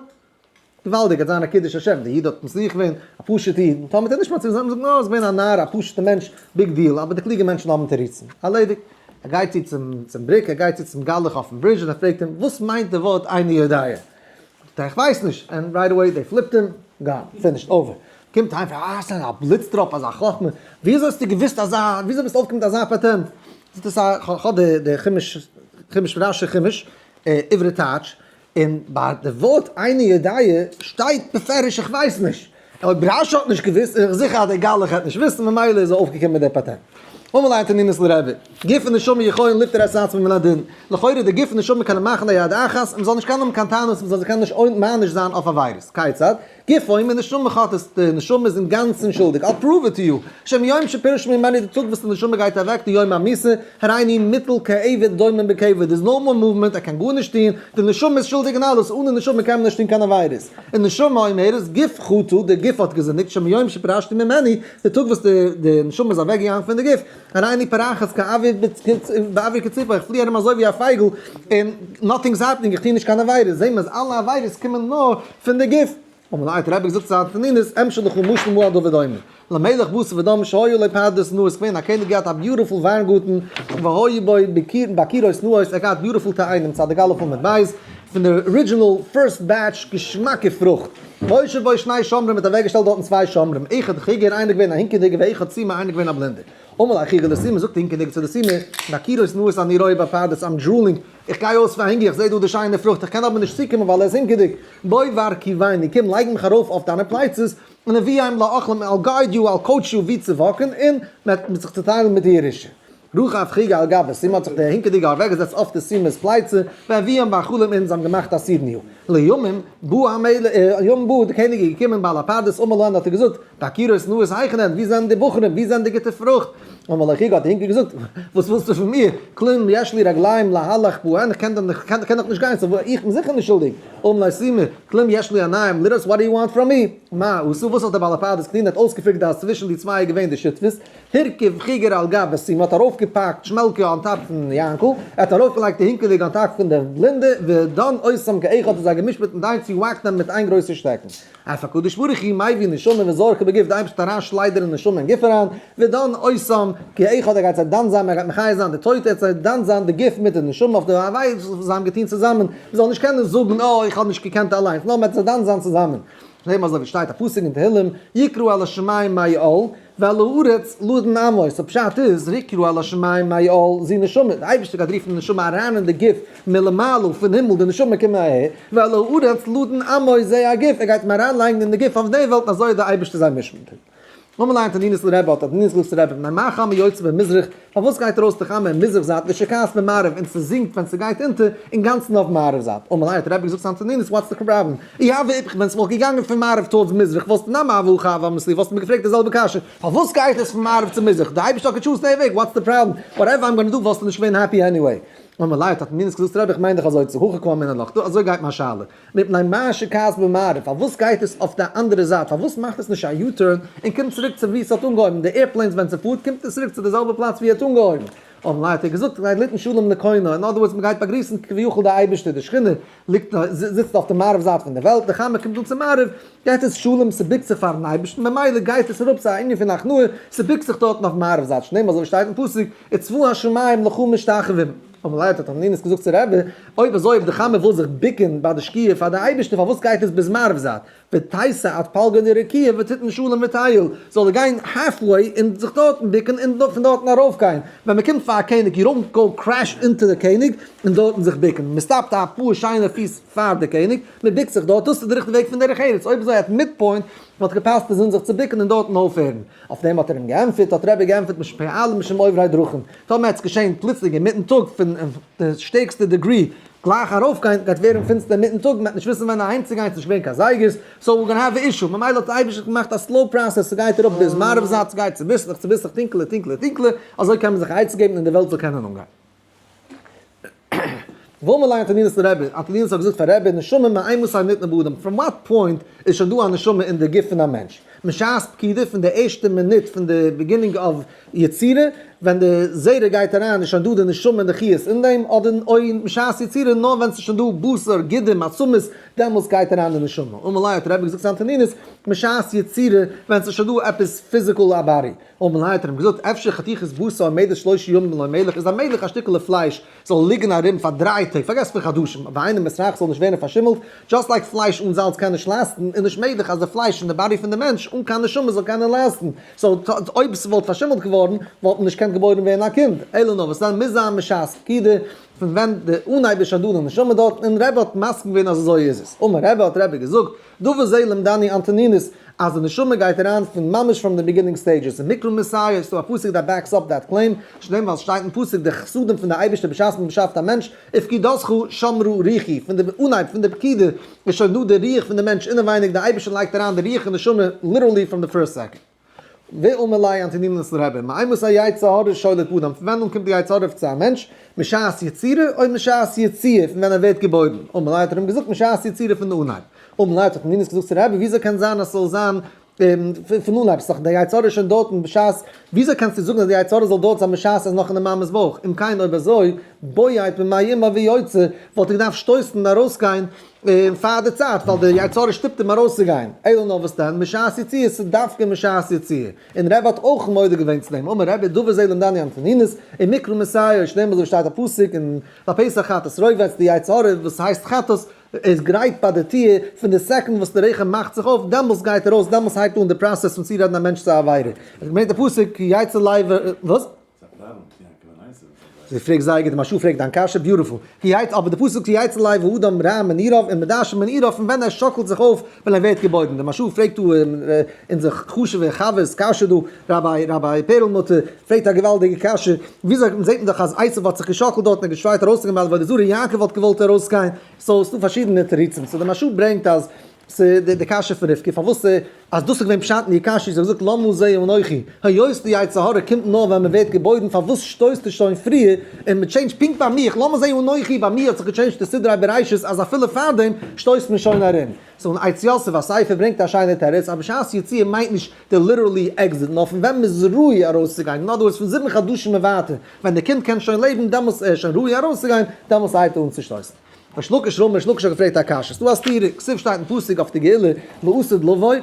געוואלדיג, גייט זיין א קידוש השם, דער איד האט מצליח געווען, א פשוט'ע איד, טאמער האט ער נישט מצליח געווען, זאגט מען, אה, איז געווען א נאר, א פשוט'ע מענטש, big deal, אבער די קלוגע מענטשן האבן תירוצים, ערלעדיגט. ער גייט צו צום בריק, ער גייט צו צום גלח אויפן ברידזש און ער פרעגט אים, וואס מיינט די ווארט איני יודע? זאגט ער, איך ווייס נישט, and right away they flipped him, gone, finished, over. קומט אהיים פרעגט, אה, ס'איז א בליץ טראפ, אזא חכמה, וויאזוי האסטו געוואוסט אזא, וויאזוי ביסטו אויפגעקומען מיט אזא פאטענט? זאגט ער, ס'איז א, כ'האב די חומש, חומש רשי חומש, עברי טייטש, און ביי די ווארט איני יודע שטייט בפירוש איך ווייס נישט. אויב רשי האט נישט געוואוסט איז איך זיכער אז דער גלח וועט נישט וויסן ממילא איז ער אויפגעקומען מיט די פאטענט. אמר ליה אנטונינוס לרבי, גוף ונשמה יכולין לפטור את עצמן מן הדין, לכאורה די גוף און נשמה קענען מאכן א יד אחת און מ'זאל נישט קענען האבן קיין טענות, מ'זאל זיך קענען נישט מעניש זיין אויף עבירות. כיצד? גוף אומר נשמה חטאת, די נשמה איז אינגאנצן שולדיג, I'll prove it to you, שמיום שפירש ממני די טאג וואס די נשמה גייט אוועק די יום המיתה, הריני מוטל כעבד דומם בקבר, there's no more movement, ער קען גארנישט טון, די נשמה איז שולדיג אין אלעס, אן די נשמה קען מען נישט טון קיין עבירות. און נשמה אומרת, גוף חטא, די גוף האט געזינדיגט, שמיום שפרשתי ממני, די טאג וואס די נשמה איז אוועקגעגאנגען פון די גוף, הריני פורחת באויר כציפור, איך פלי ארום אזוי ווי א פייגל, און nothing is happening, איך טו נישט קיין עבירות, זעהן מיר אז אלע עבירות קומען נאר פון די גוף. אמר ליה האט רבי געזאגט צו אנטונינוס, אמשול לך משל מה הדבר דומה, למלך בשר ודם שהיה לו פרדס נאה, ס'געווען א קעניג געהאט א beautiful וויינגארטן, והיו בו ביכורות נאות, ער האט געהאט beautiful תאנים, צדיק א' עמוד ב', פון די original first batch געשמאקע פרוכט. והושיב בו שני שומרים האט אוועקגעשטעלט דארטן צוויי שומרים, אחד חיגר איינער געווען א הינקעדיגער ואחד סומא איינער געווען א בלינדער. אמר ליה חיגר לסומא זאגט די הינקעדיגער צו די סומא, ביכורות נאות אני רואה בפרדס I'm drooling, איך גיי אויס פאר הונגער איך זעה דא די שיינע פרוכט איך קען אבער נישט צוקומען ווייל ער איז הינקעדיג, בוא והרכיבני קום לייג מיך ארויף אויף דיינע פלייצעס, און אביאם לאכלם I'll guide you I'll coach you ווי צו walk ן און מען וועט זיך צוטיילן מיט די ירושה. רכב חיגר על גבי סומא האט זיך דער הינקעדיגער אוועקגעזעצט אויף די סומא'ס פלייצע, והביאם ואכלום און זיי האבן געמאכט א סעודה'ניו. לימים בא המלך, לימים בא, די קעניג איז געקומען בעל הפרדס אמר להם האט ער געזאגט, ביכורות נאות היכן הן, ווי זענען די בחורים, ווי זענען די גוטע פרוכט? אמר לו חיגר האט דער הינקער געזאגט, וואס ווילסטו פון מיר, כלום יש לי רגליים להלך בהן, איך קען דאך נישט גיין, so איך בין זיכער נישט שולדיג. אמר לו סומא, כלום יש לי עינים לראות, what do you want from me? מה עשה, וואס האט דער בעל הפרדס געטון, ער האט אויסגעפיגערט אז צווישן די צוויי איז געווען די שותפות, הרכיב חיגר על גבי סומא האט ארויפגעפאקט שמעלקע on top פון יענקל, ער האט ארויפגעלייגט די הינקעדיגע on top פון דער בלינדע, ודן אותם כאחד האט זיי געמשפט מיט איין צו whack ט אים מיט איין גרויסע שטעקן. אף הקדוש ברוך הוא מביא נשמה וזורקה בגוף, די אייבערשטער וועט אריין שליידערן נשמה אין גוף אריין, ודן אותם כאחד ער גייט זיי דן זיין, ער גייט מחיה זיין די טויטע, ער וועט זיי דן זיין די גוף מיט די נשמה אויף די עבירות וואס זיי האבן געטון צוזאמען, מען זאל נישט קענען זאגן אה איך האב נישט געקענט אליינס, נאר מען וועט זיי דן זיין צוזאמען. שנאמר אזוי ווי שטייט א פסוק אין תהלים, יקראו אל השמים מעל, ואל הארץ לדון עמו, so פשט איז, יקראו אל השמים מעל, זו נשמה, די אייבערשטער גייט רופן די נשמה אריין אין די גוף מלמעלה, פון הימל, די נשמה קומט אהער, ואל הארץ לדון עמו זה הגוף, ער גייט אים אריינלייגן אין די גוף אויף די וועלט און אזוי איז די אייבערשטער זיי משפט. אמר ליה אנטונינוס לרבי האט אנטונינוס געזאגט צו רבי, מפני מה חמה יוצאה במזרח, פארוואס גייט ארויס די חמה אין מזרח זייט ושוקעת במערב און ס'זינקט ווען ס'גייט אונטער אינגאנצן אויף מערב זייט? אמר ליה האט רבי געזאגט צו אנטונינוס what's the problem? אי הוה איפכא ווען ס'וואלט געגאנגען פון מערב towards מזרח וואלסטו נמי הוה הכי הוה אמרת לי וואלסטו מיר געפרעגט די זעלבע קשיא פארוואס גייט עס פון מערב צו מזרח? די אייבערשטער האט גע choose ט די וועג what's the problem? whatever I'm gonna do וואלסטו נישט געווען happy anyway. אמר ליה האט אנטונינוס געזאגט צו רבי איך מיין דאך אזוי צו הכי קאמינא לך דא אזוי גייט מיין שאלה מפני מה שוקעת במערב, פארוואס גייט עס אויף די אנדערע זייט, פארוואס מאכט עס נישט א U-turn און קומט צוריק צו וואו עס האט אנגעהויבן, די airplanes ווען ס'פארט קומט עס צוריק צו די זעלבע פלאץ וואו ער האט אנגעהויבן, אמר ליה האט ער געזאגט כדי ליתן שלום לקונו, in other words מ'גייט באגריסן כביכול די אייבערשטער, די שכינה ליגט זיצט אויף די מערב זייט פון די וועלט, די חמה קומט אן צו מערב, גייט עס שלום ס'בוקט זיך פארן אייבערשטן, ממילא גייט עס אראפ ס'איז א ענין פון הכנעה, ס'בוקט זיך דארטן אויף מערב זייט, שנאמר אזוי ווי שטייט אין פסוק, וצבא השמים לך משתחווים. אמר ליה האט אנטונינוס געזאגט צו רבי, אויב אזוי אויב די חמה וויל זיך בוקן ביי די שקיעה פאר די אייבערשטער פארוואס גייט עס ביז מערב זייט, ותיתא עד פלגא דרקיעא ותיתן שלום ותעיל, זאל ער גיין halfway און זיך דארטן בוקן און פון דארטן ארויפגיין, ווען מען קומט פאר א קעניג you don't go crash into די קעניג און דארטן זיך בוקן, מען stop ט אפאר שיינע פיס פאר די קעניג, מען בוקט זיך דארט, דאס איז די ריכטיגע וועג פון דרך ארץ, אויב אזוי at midpoint וואלט געפאסט די זון זיך צו בוקן און דארטן אויפהערן. אויף דעם האט ער אים געענטפערט, האט רבי געענטפערט משום פועלים משום עוברי דרכים, טאמער וועט עס געשען פלוצלינג אינמיטן טאג פון די שטערקסטע degree גלייך ארויפגיין, גייט ווערן פינסטער אינמיטן טאג, מען וועט נישט וויסן ווען אהיימצוגיין, ס'נישט געווען קיין זייגערס, so we're gonna have issue, ממילא האט די אייבערשטער געמאכט א slow process, ס'גייט אראפ ביז מערב זייט, ס'גייט צוביסלעך צוביסלעך טונקעלער טונקעלער טונקעלער, אזוי קען מען זיך א עצה געבן און די וועלט זאל קענען אנגיין. ואמר ליה אנטונינוס לרבי, אנטונינוס האט געזאגט פאר רבי, נשמה מאימתי ניתנה באדם, from what point איז שוין דא א נשמה אין די גוף פון א מענטש? משעת פקידה, פון די ערשטע מינוט פון די beginning of יצירה, ווען די זרע גייט אריין איז שוין דא די נשמה און די חיות אין דעם, אדער אוי משעת יצירה נאר ווען ס'איז שוין דא בשר, גידים, עצמות, דעמאלס גייט אריין די נשמה. אמר ליה האט רבי געזאגט צו אנטונינוס, משעת יצירה, ווען ס'איז שוין דא עפעס physical א body. אמר ליה האט ער אים געזאגט, אפשר חתיכת בשר עומדת שלושה ימים בלא מלח, איז א מלח א שטיקעלע פלייש זאל ליגן ארום פאר 3 טעג, פארגעס פון חדשים, ואינו מתרכך זאל נישט ווערן פארשימלט, just like פלייש אן זאלץ קען נישט last ן, איז נישט מעגליך אז די פלייש אין די body פון די מענטש אן קיין נשמה זאל קענען last ן, so אויב ס'וואלט פארשימלט געווארן וואלט מען נישט געקענט געבוירן ווערן א קינד, אלא נאר וואס דען מוז זיין משעת פקידה. פון ווען די אנהייב איז שוין דא די נשמה דארט, און רבי האט מסכים געווען אז אזוי איז עס. אמר רבי, האט רבי געזאגט, דבר זה למדני אנטונינוס, אז די נשמה גייט אריין פון ממש from the beginning stages, אין מקרא מסייע איז דא א פסוק that backs up that claim, שנאמר ווייל ס'שטייט אין פסוק די חסדים פון די אייבערשטער בשעת מען באשאפט א מענטש, ופקידתך שמרה רוחי, פון די אנהייב פון די פקידה איז שוין דא די רוח פון די מענטש אינעווייניג, די אייבערשטער לייגט אריין די רוח אין נשמה literally from the first second. ואמר ליה אנטונינוס לרבי, מאימתי יצר הרע שולט באדם, פון ווען אן קומט די יצר הרע צו א מענטש, משעת יצירה או משעת יציאה, פון ווען ער ווערט געבוירן? אמר ליה האט ער אים געזאגט משעת יצירה פון די אנהייב. אמר ליה האט אנטונינוס געזאגט צו רבי, וויאזוי קען זיין אז ס'זאל זיין פון אנהייב, ס'איז דאך די יצר הרע שוין דארטן בשעת, וויאזוי קענסטו זאגן אז די יצר הרע זאל דארט זיין בשעת ער איז נאך אין די מאמע'ס בויך, אם כן אויב אזוי, בועט במעי אמו ויוצא, וואלט ער געדארפט שטויסן און ארויסגיין פאר די צייט, ווייל די יצר הרע שטופט אים ארויסצוגיין, אלא נאר וואס דען, משעת יציאה, ס'איז דווקא משעת יציאה, און רבי האט אויך מודה געווען צו דעם, אמר רבי, דבר זה למדני אנטונינוס, ומקרא מסייע, שנאמר אזוי ווי שטייט א פסוק אין בפתח חטאת רובץ, די יצר הרע וואס הייסט חטאת, איז גרייט ביי די טיר, פון די second וואס די רחם מאכט זיך אויף, דעמאלס גייט ער ארויס, דעמאלס הייבט אן די process פון צורעדן א מענטש צו א עבירה. עס ברענגט די פסוק כי יצא לב, וואס? זי פרעגט זייער גוט, די מהרש"א פרעגט דיין קשיא, beautiful. כי יצא, אבער די פסוק כי יצא לב האדם רע מנעוריו און מדשא מנעוריו פון ווען ער שאקלט זיך אויף ווען ער ווערט געבוירן. די מהרש"א פרעגט דא אונזער חשוב'ער חבר'ס קשיא דא, ראביי ראביי פערלמוטער פרעגט א געוואלדיגע קשיא, וויאזוי זעט מען דאך אז עשו האט זיך געשאקלט דארט און האט געשרייט ארויסצוגיין ביי עבודה זרה, יעקב וואלט געוואלט ארויסגיין, so ס'דא פארשידענע תירוצים, so די מהרש"א ברענגט אז ס'איז די קשיא פון רבקה פארוואס אז דאס איז געווען פשט אין די קשיא, זי האט געזאגט למה זה אנכי, היות די יצר הרע קומט נאר ווען מ'ווערט געבוירן פארוואס שטויסטו שוין פריער און מ'טשעינדזשט פונקט ביי מיך, למה זה אנכי, ביי מיר האט זיך געטשעינדזשט די סדרי בראשית אז אפילו פארדעם שטויסט מען שוין ארום. so אין עץ יוסף א ספר ברענגט א שיינע תירוץ אז בשעת יציאה מיינט נישט די literally exit נאר פון ווען מ'איז ראוי ארויסצוגיין, in other words פון 7 חדשים און ווייטער ווען די קינד קען שוין לעבן דעמאלס איז ער שוין ראוי ארויסצוגיין, דעמאלס הייבט ער אן צו שטויסן. ריש לקיש רמי, ריש לקיש האט געפרעגט א קשיא, ס'דא א סתירה, כתיב שטייט אין פסוק אויף די גאולה, לעתיד לבוא,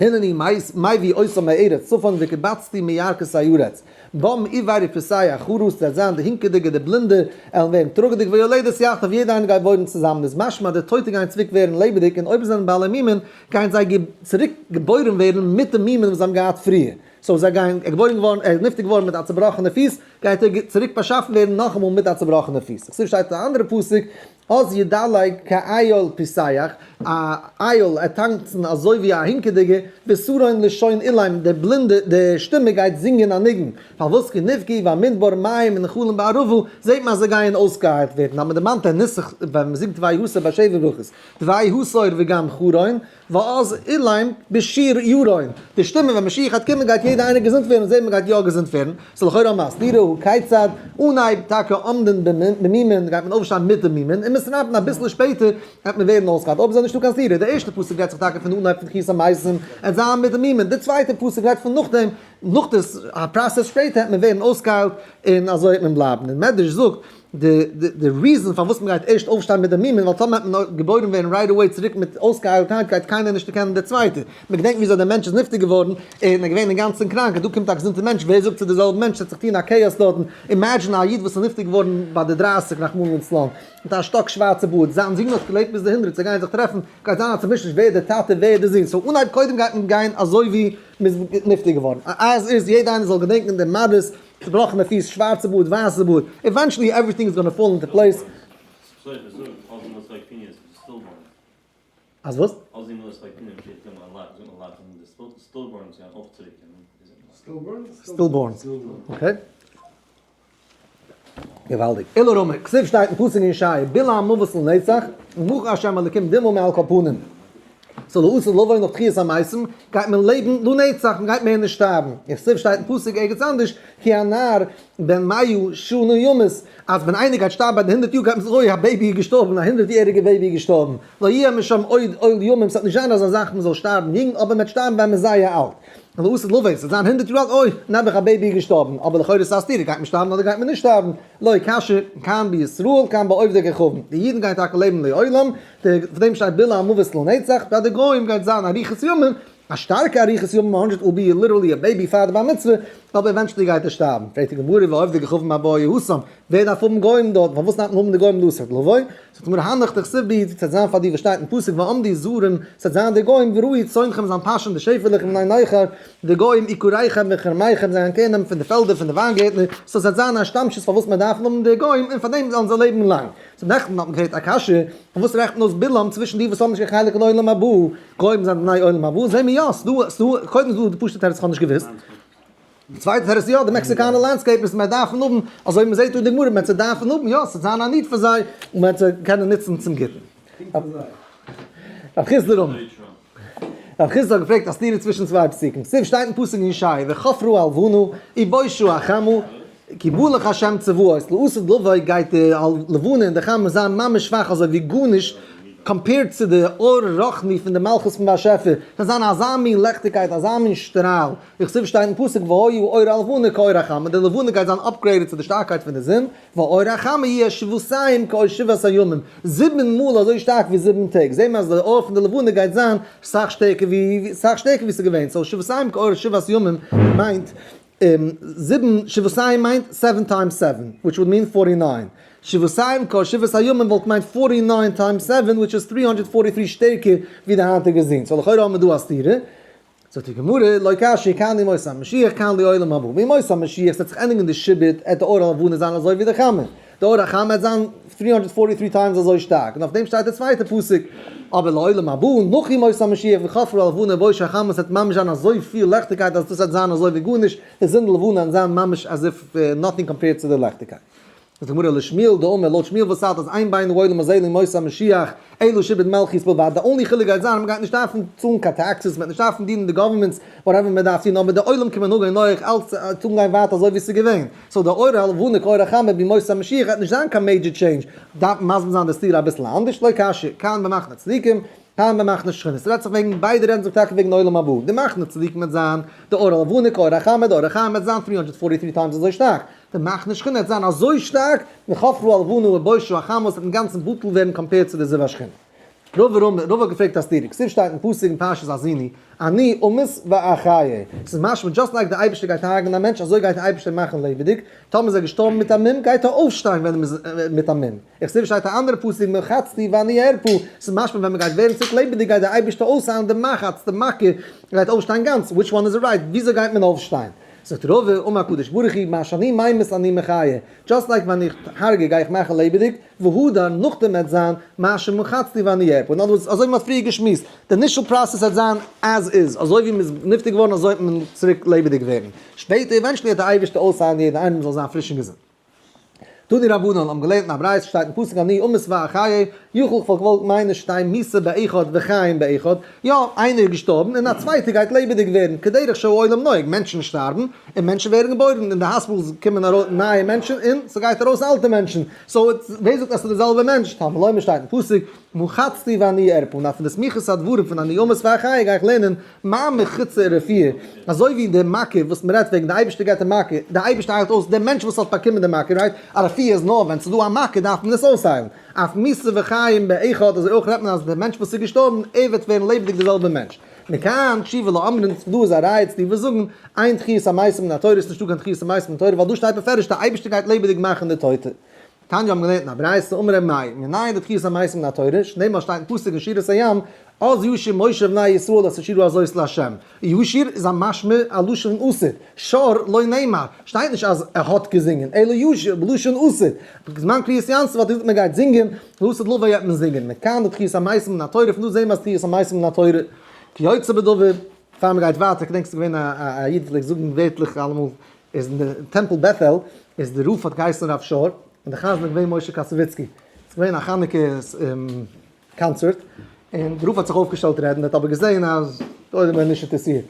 הנני מביא אותם מארץ צפון וקבצתי מירכתי ארץ, בם עור ופסח חרות, ס'וועט זיין די הינקעדיגע די בלינדע עלן ווערן טראגעדיג ויולדת יחדיו יעדע איינער גייט וואוינען צוזאמען איז משמע די טויטע גייען צוריק ווערן לעבעדיג און אויב זיי זענען בעלי מומין גייען זיי צוריק געבוירן ווערן מיט די מומין וואס זיי האבן געהאט פריער so זיי גייען ער געבוירן געווארן ער איז נפטר געווארן מיט א צובראכענע פיס גייט ער צוריק באשאפן ווערן נאכאמאל מיט א צובראכענע פיס. איך שטייט אין א אנדערע פסוק, אז ידלג כאיל פסח, א איל עט טאנצן אזוי ווי א הינקעדיגע, ושרון לשון אילם, די בלינדע, די שטומע גייט זינגען א ניגון, פארוואס כי נבקעו במדבר מים ונחלים בערבה, זעט מען אז זיי גייען אויסגעהיילט ווערן, אז מען דערמאנט א נוסח ווען מען זינגט ויהסר ביי שבע ברכות, ויהסר וגם חרון, ואז אילם בשיר ירון, די שטימע ווען משיח גייט קומען גייט יעדער איינער געזונט ווערן, זעהט מען גייט יא געזונט ווערן, ס'איז לכאורה א מסתירה, הא כיצד, אנהייב טאקע עומדין במומין גייט מען אויפשטיין מיט די מומין, און מתרפאין אביסל שפעטער גייט מען ווערן אויסגעהיילט, אויב איז נישטא קיין סתירה, די ערשטע פסוק רעדט זיך טאקע פון די אנהייב פון תחיית המתים, עט זיין מיט די מומין, די צווייטע פסוק רעדט פון נאכדעם, נאך די א process שפעטער העט מען ווערן אויסגעהיילט און אזוי העט מען בלייבן, און מדרש זאגט די די reason פארוואס מען גייט ערשט אויפשטיין מיט די מומין ווייל טאמער העט מען געבוירן ווערן right away צוריק מיט אויסגעהיילטקייט גייט קיינער נישט דערקענען די צווייטע, מען געדענקט וויאזוי דער מענטש איז נפטר געווארן און ער געווען אינגאנצן קראנק און דא קומט א געזונטע מענטש ווער זאגט ס'איז די זעלבע מענטש ס'העט זיך טון א chaos דארטן, imagine א איד וואס איז נפטר געווארן ביי די 30 רחמנא לצלן מיט א שטאק שווארצע בארד, זיין זון האט געלעבט ביז די הונדרעט זיי גייען זיך טרעפן גייט זיין א צומישעניש ווער איז די טאטע ווער איז די זון, so אנהייב קודם גייט מען גיין אזוי ווי מ'איז נפטר געווארן אז איז יעדע איינער זאל געדענקען די מראות צובראכענע פיס, שווארצע בארד, ווייסע בארד, eventually everything is gonna fall into place. אז וואס? Stillborns. Okay. געוואלדיג. אלא רמי, כתיב שטייט אין פסוק אין ישעיה, בלע המות לנצח, ומחה השם אלקים דמעה מעל כל פנים. so לעתיד לבוא נאך תחיית המתים, גייט מען לעבן לנצח, מען גייט מער נישט שטארבן. כתיב שטייט אין פסוק ערגעץ אנדערש, כי הנער בן מאה שנה ימות, אז ווען איינער גייט שטארבן ביי די 100 יאר גייט מען זאגן אוי א baby איז געשטארבן, א 100 יעריגע baby איז געשטארבן, לא יהיה משם עוד עול ימים, ס'וועט נישט זיין אזא זאך מען זאל שטארבן יונג, אבער מען וועט שטארבן ווען מען איז זייער אלט. לעתיד לבוא, ס'וועט זיין 100 יאר אלט, אוי, נעבעך א baby איז געשטארבן, אבער לכאורה איז עס א סתירה, גייט מען שטארבן אדער גייט מען נישט שטארבן? לא קשיא, כאן בישראל, כאן בעובדי כוכבים. די אידן גייען טאקע לעבן לעולם, די פון דעם שטייט בלע המות לנצח, ביי די גוים גייט זיין אריכות ימים, א שטארקע אריכות ימים, 100 will be literally a baby פאר די בר מצוה, אבער eventually גייט ער שטארבן. פרעגט די גמרא ועובדי כוכבים מאי בעי התם, ווער דארף האבן גוים דארט, פארוואס דארף מען האבן די גוים לעתיד לבוא? זאגט די גמרא הנך דכתיב בהו, ס'וועט זיין פאר דיר וואס שטייט אין פסוק ועמדו זרים, ס'וועט זיין די גוים ורעו צאנכם זיין פאשען די שעפעלעך ובני נכר, די גוים איכריכם וכרמיכם זיי גייען קער נעמען פון די פעלדער פון די וויינגערטנער, so ס'וועט זיין א השתמשות פארוואס מען דארף האבן די גוים און פאר דעם זאלן זיי לעבן לאנג. so נעכטן האט מען געפרעגט א קשיא, פארוואס רעכנט מען אויס בלעם צווישן די וואס האבן נישט קיין חלק אין עולם הבא, גוים זענען בני עולם הבא, זעהן מיר יא, ס'דא, ס'דא, קודם איז דא די פשוט'ע תירוץ כ'האב נישט געוואוסט, די צווייטע תירוץ יא, די מעקסיקאנער landscapers מען דארפן האבן, אזוי ווי מ'זעהט דא אין די גמרא, מען צו דארפן האבן, יא, ס'וועט זיין א need פאר זיי, און מען וועט זיי קענען נוצן צום גוטן. רב חסדא רמי. רב חסדא האט געפרעגט א סתירה צווישן צוויי פסוקים, כתיב שטייט אין פסוק אין ישעי' וכפרה הלבנה ובושה החמה כי מלך השם צבאות, לעתיד לבוא גייט די לבנה און די חמה זיין ממש שוואך אזוי ווי גארנישט compared צו די אור רוחני פון די מלכות פון באשעפער, ס'וועט זיין אזא מין לעכטיגקייט אזא מין שטראל, וכתיב שטייט אין פסוק והיה אור הלבנה כאור החמה, די לבנה גייט זיין upgraded צו די שטארקייט פון די זון, ואור החמה יהיה שבעתיים כאור שבעת הימים, זיבן מאל אזוי שטארק ווי זיבן טעג, זעהן מיר אז די אור פון די לבנה גייט זיין סאך שטערקער ווי סאך שטערקער ווי ס'איז געווען, so שבעתיים כאור שבעת ימים מיינט זיבן, שבעתיים מיינט seven times seven, which would mean 49, שבעתיים כאור שבעת הימים וואלט געמיינט 49 times seven which איז 343 שטערקער ווי די היינטיגע זון, so לכאורה האבן מיר דא א סתירה. זאגט די גמרא, לא קשיא כאן לימות המשיח כאן לעולם הבא, בימות המשיח ס'וועט זיך ענדיגן די שעבוד, עט די אור הלבנה זיין אזוי ווי די חמה, די אור החמה עט זיין 343 times אזוי שטארק, און אויף דעם שטייט די צווייטע פסוק, אבער לעולם הבא, נאך ימות המשיח וכפרה הלבנה ובושה החמה ס'וועט ממש זיין אזוי פיל לעכטיגקייט אז דאס וועט זיין אזוי ווי גארנישט, די זון די לבנה וועלן זיין ממש as if nothing compared צו די לעכטיגקייט. זאגט די גמרא לשמואל דאמר לויט שמואל וואס האלט אז אין בין העולם הזה לימות המשיח אלא שעבוד מלכיות בלבד, די only חילוק גייט זיין אז מ'גייט נישט דארפן צאלן קיין taxes, מ'וועט נישט דארפן דינען די governments, whatever מען דארף טון, אבער די עולם כמנהגו נוהג אלץ טון גיין ווייטער אזוי ווי ס'איז געווען, so די אור הלבנה כאור החמה בימות המשיח גייט נישט זיין קיין major change, דארף מען מסביר זיין די סתירה אביסל אנדערש, לא קשיא, כאן במחנה צדיקים, כאן במחנה שכינה, ס'רעדט זיך וועגן, ביידע רעדן זיך טאקע וועגן עולם הבא, די מחנה צדיקים וועט זיין די אור הלבנה כאור החמה, די אור החמה וועט זיין 343 times אזוי שטארק, די מחנה שכינה וועט זיין אזוי שטארק, וכפרה הלבנה ובושה החמה וועט אינגאנצן בטל ווערן compared צו די זיו השכינה. רבא רמי, רבא האט געפרעגט א סתירה, כתיב שטייט אין פסוק אין פרשת האזיני, אני אמות ואחיה, ס'איז משמע just like די אייבערשטער גייט הרג'נען א מענטש אזוי גייט די אייבערשטער מאכן לעבעדיג, טאמער איז ער געשטארבן מיט א מום גייט ער אויפשטיין ווען מ'איז מיט א מום. וכתיב שטייט א אנדערע פסוק מחצתי ואני ארפא, ס'איז משמע ווען מ'גייט ווערן צוריק לעבעדיג גייט די אייבערשטער אויסהיילן די מחץ, די מכה, גייט אויפשטיין גאנץ, which one is right, וויאזוי גייט מען אויפשטיין? זאגט רבא, אמר הקדוש ברוך הוא, מה שאני ממית אני מחיה, just like ווען איך הרגע גיי איך מאכן לעבעדיג, והדר, נאכדעם וועט זיין, מה שמחצתי ואני ארפא. אין other words, אזוי ווי מ'האט פריער געשמועסט, די initial process וועט זיין as is, אזוי ווי מ'איז נפטר געווארן אזוי וועט מען צוריק לעבעדיג ווערן. שפעטער eventually וועט דער אייבערשטער אויסהיילן יעדן איינעם זאל זיין פריש און געזונט. תנו רבנן האבן געלערנט אין א ברייתא שטייט אין פסוק אני אמות ואחיה, יכול כ'וואלט געוואלט מיינען שתהא מיתה באחד וחיים באחד, יא, איינער איז געשטארבן און א צווייטער גייט לעבעדיג ווערן, כדרך שהעולם נוהג, מענטשן שטארבן און מענטשן ווערן געבוירן, אין די hospitals קומען ארויס נייע מענטשן און ס'גייט ארויס אלטע מענטשן, so ווער זאגט אז ס'איז די זעלבע מענטש? תלמוד לומר שטייט אין פסוק מחצתי ואני ארפא, און פון די סמיכות הדברים פון אני אמות ואחיה גיי איך לערנען מה מחיצה ורפואה, אזוי ווי די מכה וואס מען רעדט וועגן די אייבערשטער געבט די מכה, די אייבערשטער היילט אויס דעם מענטש וואס האט באקומען די מכה, right? א רפואה איז נאר ווען ס'איז דא א מכה דארף מען עס אויסהיילן, אף מיתה וחיים באחד, אזוי אויך רעדט מען אז דער מענטש וואס איז געשטארבן ער וועט ווערן לעבעדיג די זעלבע מענטש. מכאן תשובה לאומרים, דא איז א ראיה צו די וואס זאגן, אין תחיית המתים מן התורה, ס'איז נישטא קיין תחיית המתים מן התורה ווייל דא שטייט בפירוש די אייבערשטער גייט לעבעדיג מאכן די טויטע. תניא האבן געלערנט אין א ברייתא, אמר רבי מאיר, מנין לתחיית המתים מן התורה, שנאמר שטייט אין פסוק אין שירת הים, אז ישיר משה ובני ישראל את השירה הזאת לה'. ישיר איז א משמע א לשון עתיד, שר לא נאמר, שטייט נישט אז ער האט געזינגען, אלא ישיר בלשון עתיד, בזמן קריעת ים סוף האט ער געזאגט מען גייט זינגען, לעתיד לבוא גייט מען זינגען, מכאן לתחיית המתים מן התורה, פון דא זעהן מיר אז תחיית המתים מן התורה, כיוצא בדבר, פאר מען גייט ווייטער, כ'דענק ס'איז געווען א איד וואס פלעגט זאגן ווערטלעך אלעמאל, איז אין די טעמפל בעטהעל איז די רב האט געהייסן רב שור און די חזן איז געווען משה קאסאוויצקי, ס'איז געווען א חנוכה קאנצערט און די רב האט זיך אויפגעשטעלט רעדן, ער האט אבער געזען אז די עולם איז נישט אינטערעסירט,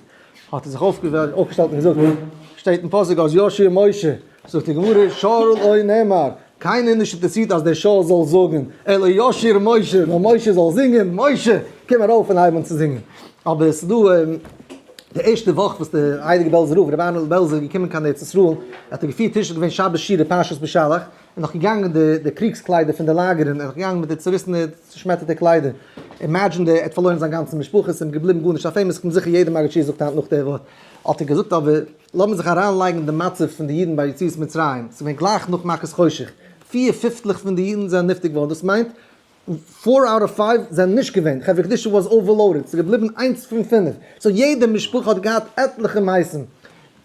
האט ער זיך אויפגעשטעלט און געזאגט, שטייט אין פסוק אז ישיר משה, זאגט די גמרא שר לא נאמר, קיינער איז נישט אינטערעסירט אז דער שור זאל זאגן, אלא ישיר משה, נאר משה זאל זינגען, משה קום ארויף און הייב אן צו זינגען. אבער עס איז דא די ערשטע וואך וואס די הייליגע בעלזער רב, רבי אהרן בעלזער איז געקומען קיין ארץ ישראל, האט ער געפירט טיש, איז געווען שבת שירה פרשת בשלח, און נאך געגאנגען די די קריגס קליידער פון די לאגערן, ער איז נאך געגאנגען מיט די צוריסענע צושמעטערטע קליידער, Imagine די, ער האט פארלוירן זיין גאנצע משפחה, ס'איז אים געבליבן גארנישט אויף אים, עס קומט זיכער יעדער מגיד שיעור זאגט היינט נאך די ווארט. האט ער געזאגט אבער, לאמיר זיך אריינלייגן די מצב פון די אידן ביי יציאת מצרים, ס'איז געווען גלייך נאך מכת חושך, פיר פיפטלעך פון די אידן זענען נפטר געווארן, דאס מיינט four out of five זענען נישט געווען, חברה קדישא was overloaded, ס'איז געבליבן איינס פון פינף, so יעדע משפחה האט געהאט עטליכע מתים,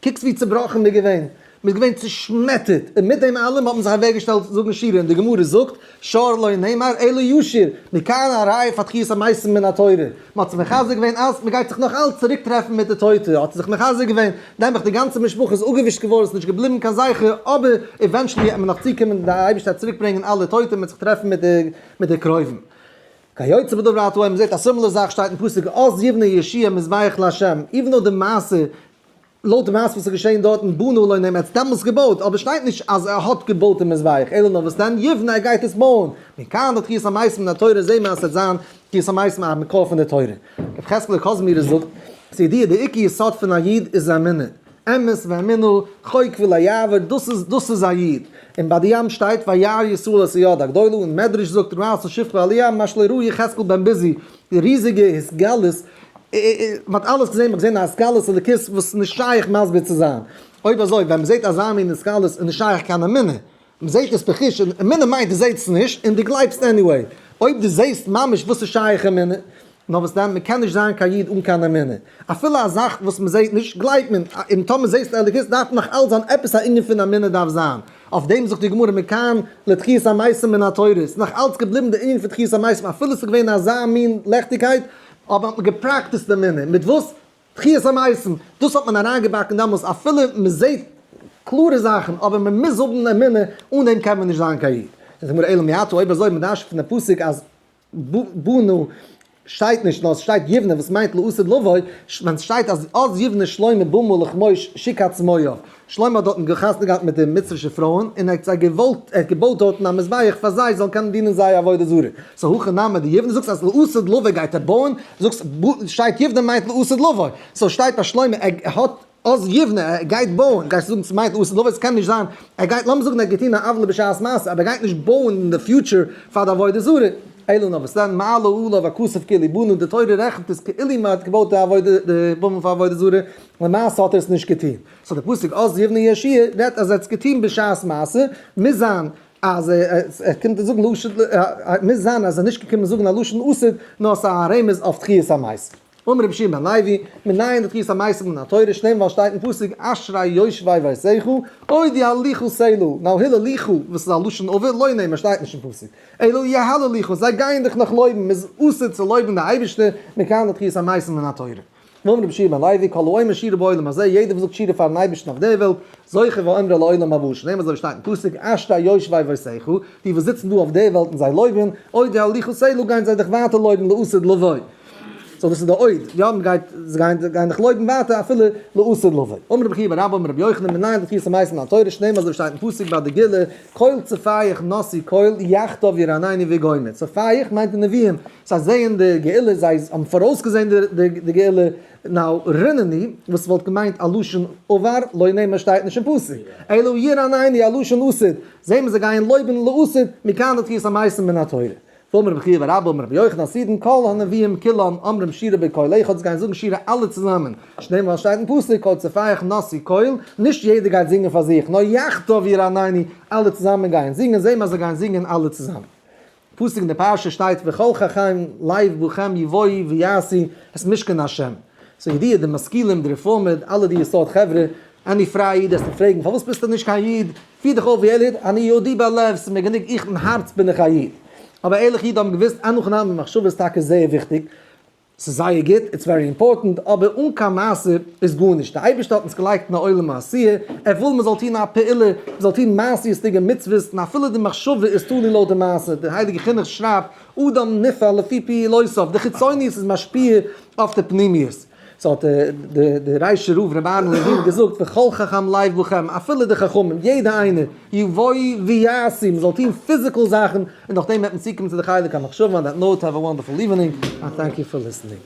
קוקסט ווי צובראכן מ'איז געווען, מ'איז געווען צושמעטערט, און מיט דעם אלעם האט מען זיך אוועקגעשטעלט זאגן שירה, און די גמרא זאגט, שר לא נאמר אלא ישיר, מכאן הראיה פאר תחיית המתים מן התורה, מ'האט זיך מחזק געווען אז מ'גייט זיך נאך אלץ צוריק טרעפן מיט די טויטע, האט ער זיך מחזק געווען, נעבעך די גאנצע משפחה איז אפגעווישט געווארן, ס'איז נישט געבליבן קיין זכר, אבער eventually וועט מען נאך צוקומען, די אייבערשטער וועט צוריק ברענגען אלע טויטע, מ'וועט זיך טרעפן מיט די מיט די קרובים. כיוצא בדבר אתה רואה, מ'זעט א similar זאך שטייט אין פסוק, אז יבנה יהושע מזבח לה', even though די מעשה לויט די מעשה וואס איז געשען דארטן בנה לא נאמר ער האט עס דעמאלטס געבויט אבער שטייט נישט אז ער האט געבויט די מזבח אלא נאר וואס דען יבנה ער גייט עס בויען מכאן לתחיית המתים מן התורה זעהן מיר אז עס וועט זיין תחיית המתים א מקור פון די תורה. רבי חזקאל קאזמירער זאגט ס'איז ידוע די עיקר יסוד פון א איד איז אמונה אמת ואמונה חוק ולא יעבור דאס איז דאס איז א איד און ביי די ים שטייט וירא ישראל את היד הגדולה און מדרש זאגט ראתה שפחה על הים מה שלא ראה יחזקאל בן בוזי די ריזיגע התגלות מען האט אלעס געזען, מען האט געזען א התגלות אלוקית וואס איז נישט שייך מסביר צו זיין. אויב אזוי ווען מען זעט אזא מין התגלות איז נישט שייך קיין אמונה. מען זעט עס בחוש, און אמונה מיינט דו זעסט נישט און דו גלייבסט anyway. אויב דו זעסט ממש וואס איז שייך אמונה? נאר וואס דען, מען קען נישט זיין קיין איד אן קיין אמונה. אפילו א זאך וואס מען זעט נישט גלייבט מען, און טאמער זעסטו אלוקית דארף נאך אלץ זיין עפעס א ענין פון אמונה דארף זיין. אויף דעם זאגט די גמרא מכאן לתחיית המתים מן התורה, ס'איז נאך אלץ געבליבן די ענין פון תחיית המתים אפילו ס'איז געווען אזא מין לעכטיגקייט, אבער האט מען געפרעקטיסט די אמונה, מיט וואס? תחיית המתים, דאס האט מען אריינגעבאקן דעמאלס אפילו מען זעט קלארע זאכן אבער מען מוז האבן אמונה, אן דעם קען מען נישט זיין קיין איד. זאגט די גמרא אלא מעתה אויב אזוי מען דרש'נט פון די פסוק אז בנה שטייט נישט נאר עס שטייט יבנה וואס מיינט לעתיד לבוא, ווען סשטייט אז אז יבנה שלמה במה לכמוש שקץ מואב, שלמה האט דארטן חתונה געהאט מיט די מצרישע פרויען און ער האט זיי געוואלט ער האט געבויט דארטן א מזבח פאר זיי זאלן קענען דינען זייער עבודה זרה, so הכא נמי דיבנה זאגסט אז לעתיד לבוא גייט ער בויען, זאגסט שטייט יבנה מיינט לעתיד לבוא, so שטייט ביי שלמה ער האט אז יבנה, ער גייט בויען, גייסטו זאגן ס'מיינט לעתיד לבוא, ס'קען נישט זיין, ער גייט, לאמיר זאגן ער האט געטון א עוולה בשעת מעשה, אבער ער גייט נישט בויען אין די future פאר די עבודה זרה, אלא נאר וואס דען, מעלה עליו הכתוב כאילו בנה, די תורה רעכנט עס כאילו מען האט געבויט די עבודה, די במה פאר עבודה זרה, למעשה האט ער עס נישט געטון. so די פסוק אז יבנה יהושע רעדט אז ער האט עס געטון בשעת מעשה, מוז זיין אז ער קומט זאגן לשון, מוז זיין אז ער איז נישט געקומען זאגן א לשון עתיד, נאר ס'איז א רמז אויף תחיית המתים. אמר רבי שמעון בן לוי, מנין לתחיית המתים מן התורה, שנאמר ווייל שטייט אין פסוק אשרי יושבי ביתך, עוד יהללוך סלה, now היללוך, וואס איז א לשון עבר, לא נאמר שטייט נישט אין פסוק, אלא יהללוך, זיי גייען דיך נאך לויבן, מ'איז אסור צו לויבן די אייבערשטער, מכאן לתחיית המתים מן התורה. ואמר רבי יהושע בן לוי, כל האומר שירה בעולם הזה, יעדער וואס זאגט שירה פארן אייבערשטן אויף דער וועלט, זוכה ואומרה לעולם הבא, שנאמר אזוי ווי שטייט אין פסוק, אשרי יושבי ביתך, די וואס זיצן דא אויף דער וועלט און זיי לויבן, עוד יהללוך סלה, גייען זיי דיך ווייטער לויבן לעתיד לבוא. so דאס איז די עוד, יא מען גייט, זיי גייען גייען דיך לויבן ווייטער אפילו לעתיד לבוא. אמר רבי חייא בר אבא אמר רבי יוחנן מנין לתחיית המתים מן התורה שנאמר אזוי ווי שטייט אין פסוק ביי די גאולה קול צופיך נשאו קול יחדיו ירננו וגומר, צופיך מיינט די נביאים, זיי זעען די גאולה, זיי האבן פאראויסגעזען די די גאולה, now רננו וואס וואלט געמיינט א לשון עבר, לא נאמר שטייט נישט אין פסוק, אלא ירננו א לשון עתיד, זעהן מיר זיי גייען לויבן לעתיד, מכאן לתחיית המתים מן התורה. ואמר רבי חייא בר אבא אמר רבי יוחנן עתידין כל הנביאים כולם אומרים שירה בקול אחד זיי גייען זאגן שירה אלע צוזאמען שנאמר ווייל שטייט אין פסוק קול צופיך נשאו קול נישט יעדער גייט זינגען פאר זיך נאר יחדיו ירננו אלע צוזאמען גייען זינגען זעהן מיר אז זיי גייען זינגען אלע צוזאמען פסוק אין די פרשה שטייט וכל חכם לב בכם יבואו ויעשו את משכן ה' so ידיעה די משכילים די רעפארמער אלע די סארט חברה any פרייע איד וועסטו פרעגן פארוואס ביסטו נישט קיין איד פיר דיך אויף ווי ערליך, אני יהודי בלב, ס'איז מיר גענוג איך אין הארץ בין איך א איד. אבער ערליכע אידן האבן געוואוסט אין הכי נמי מחשבה איז טאקע זייער וויכטיג, ס'איז זייער גוט, it's very important, אבער אן קיין מעשה איז גארנישט. דער אייבערשטער האט אונז געלייגט אין א עולם העשיה, ער וויל מען זאל טון א פעולה, מען זאל טון מעשיות'דיגע מצוות, און אפילו די מחשבה איז תלוי לויט די מעשה. דער הייליגער חינוך שרייבט, אדם נפעל לפי פעולותיו, די חיצוניות איז משפיע אויף די פנימיות. so האט די ריישער רב רבי אהרן לעווין געזאגט וכל חכם לב בכם, אפילו די חכמים, יעדע איינער, יבואו ויעשו, מען זאל טון physical זאכן, און נאכדעם וועט מען צוקומען צו די חלק המחשבה, on that note have a wonderful evening, and thank you for listening.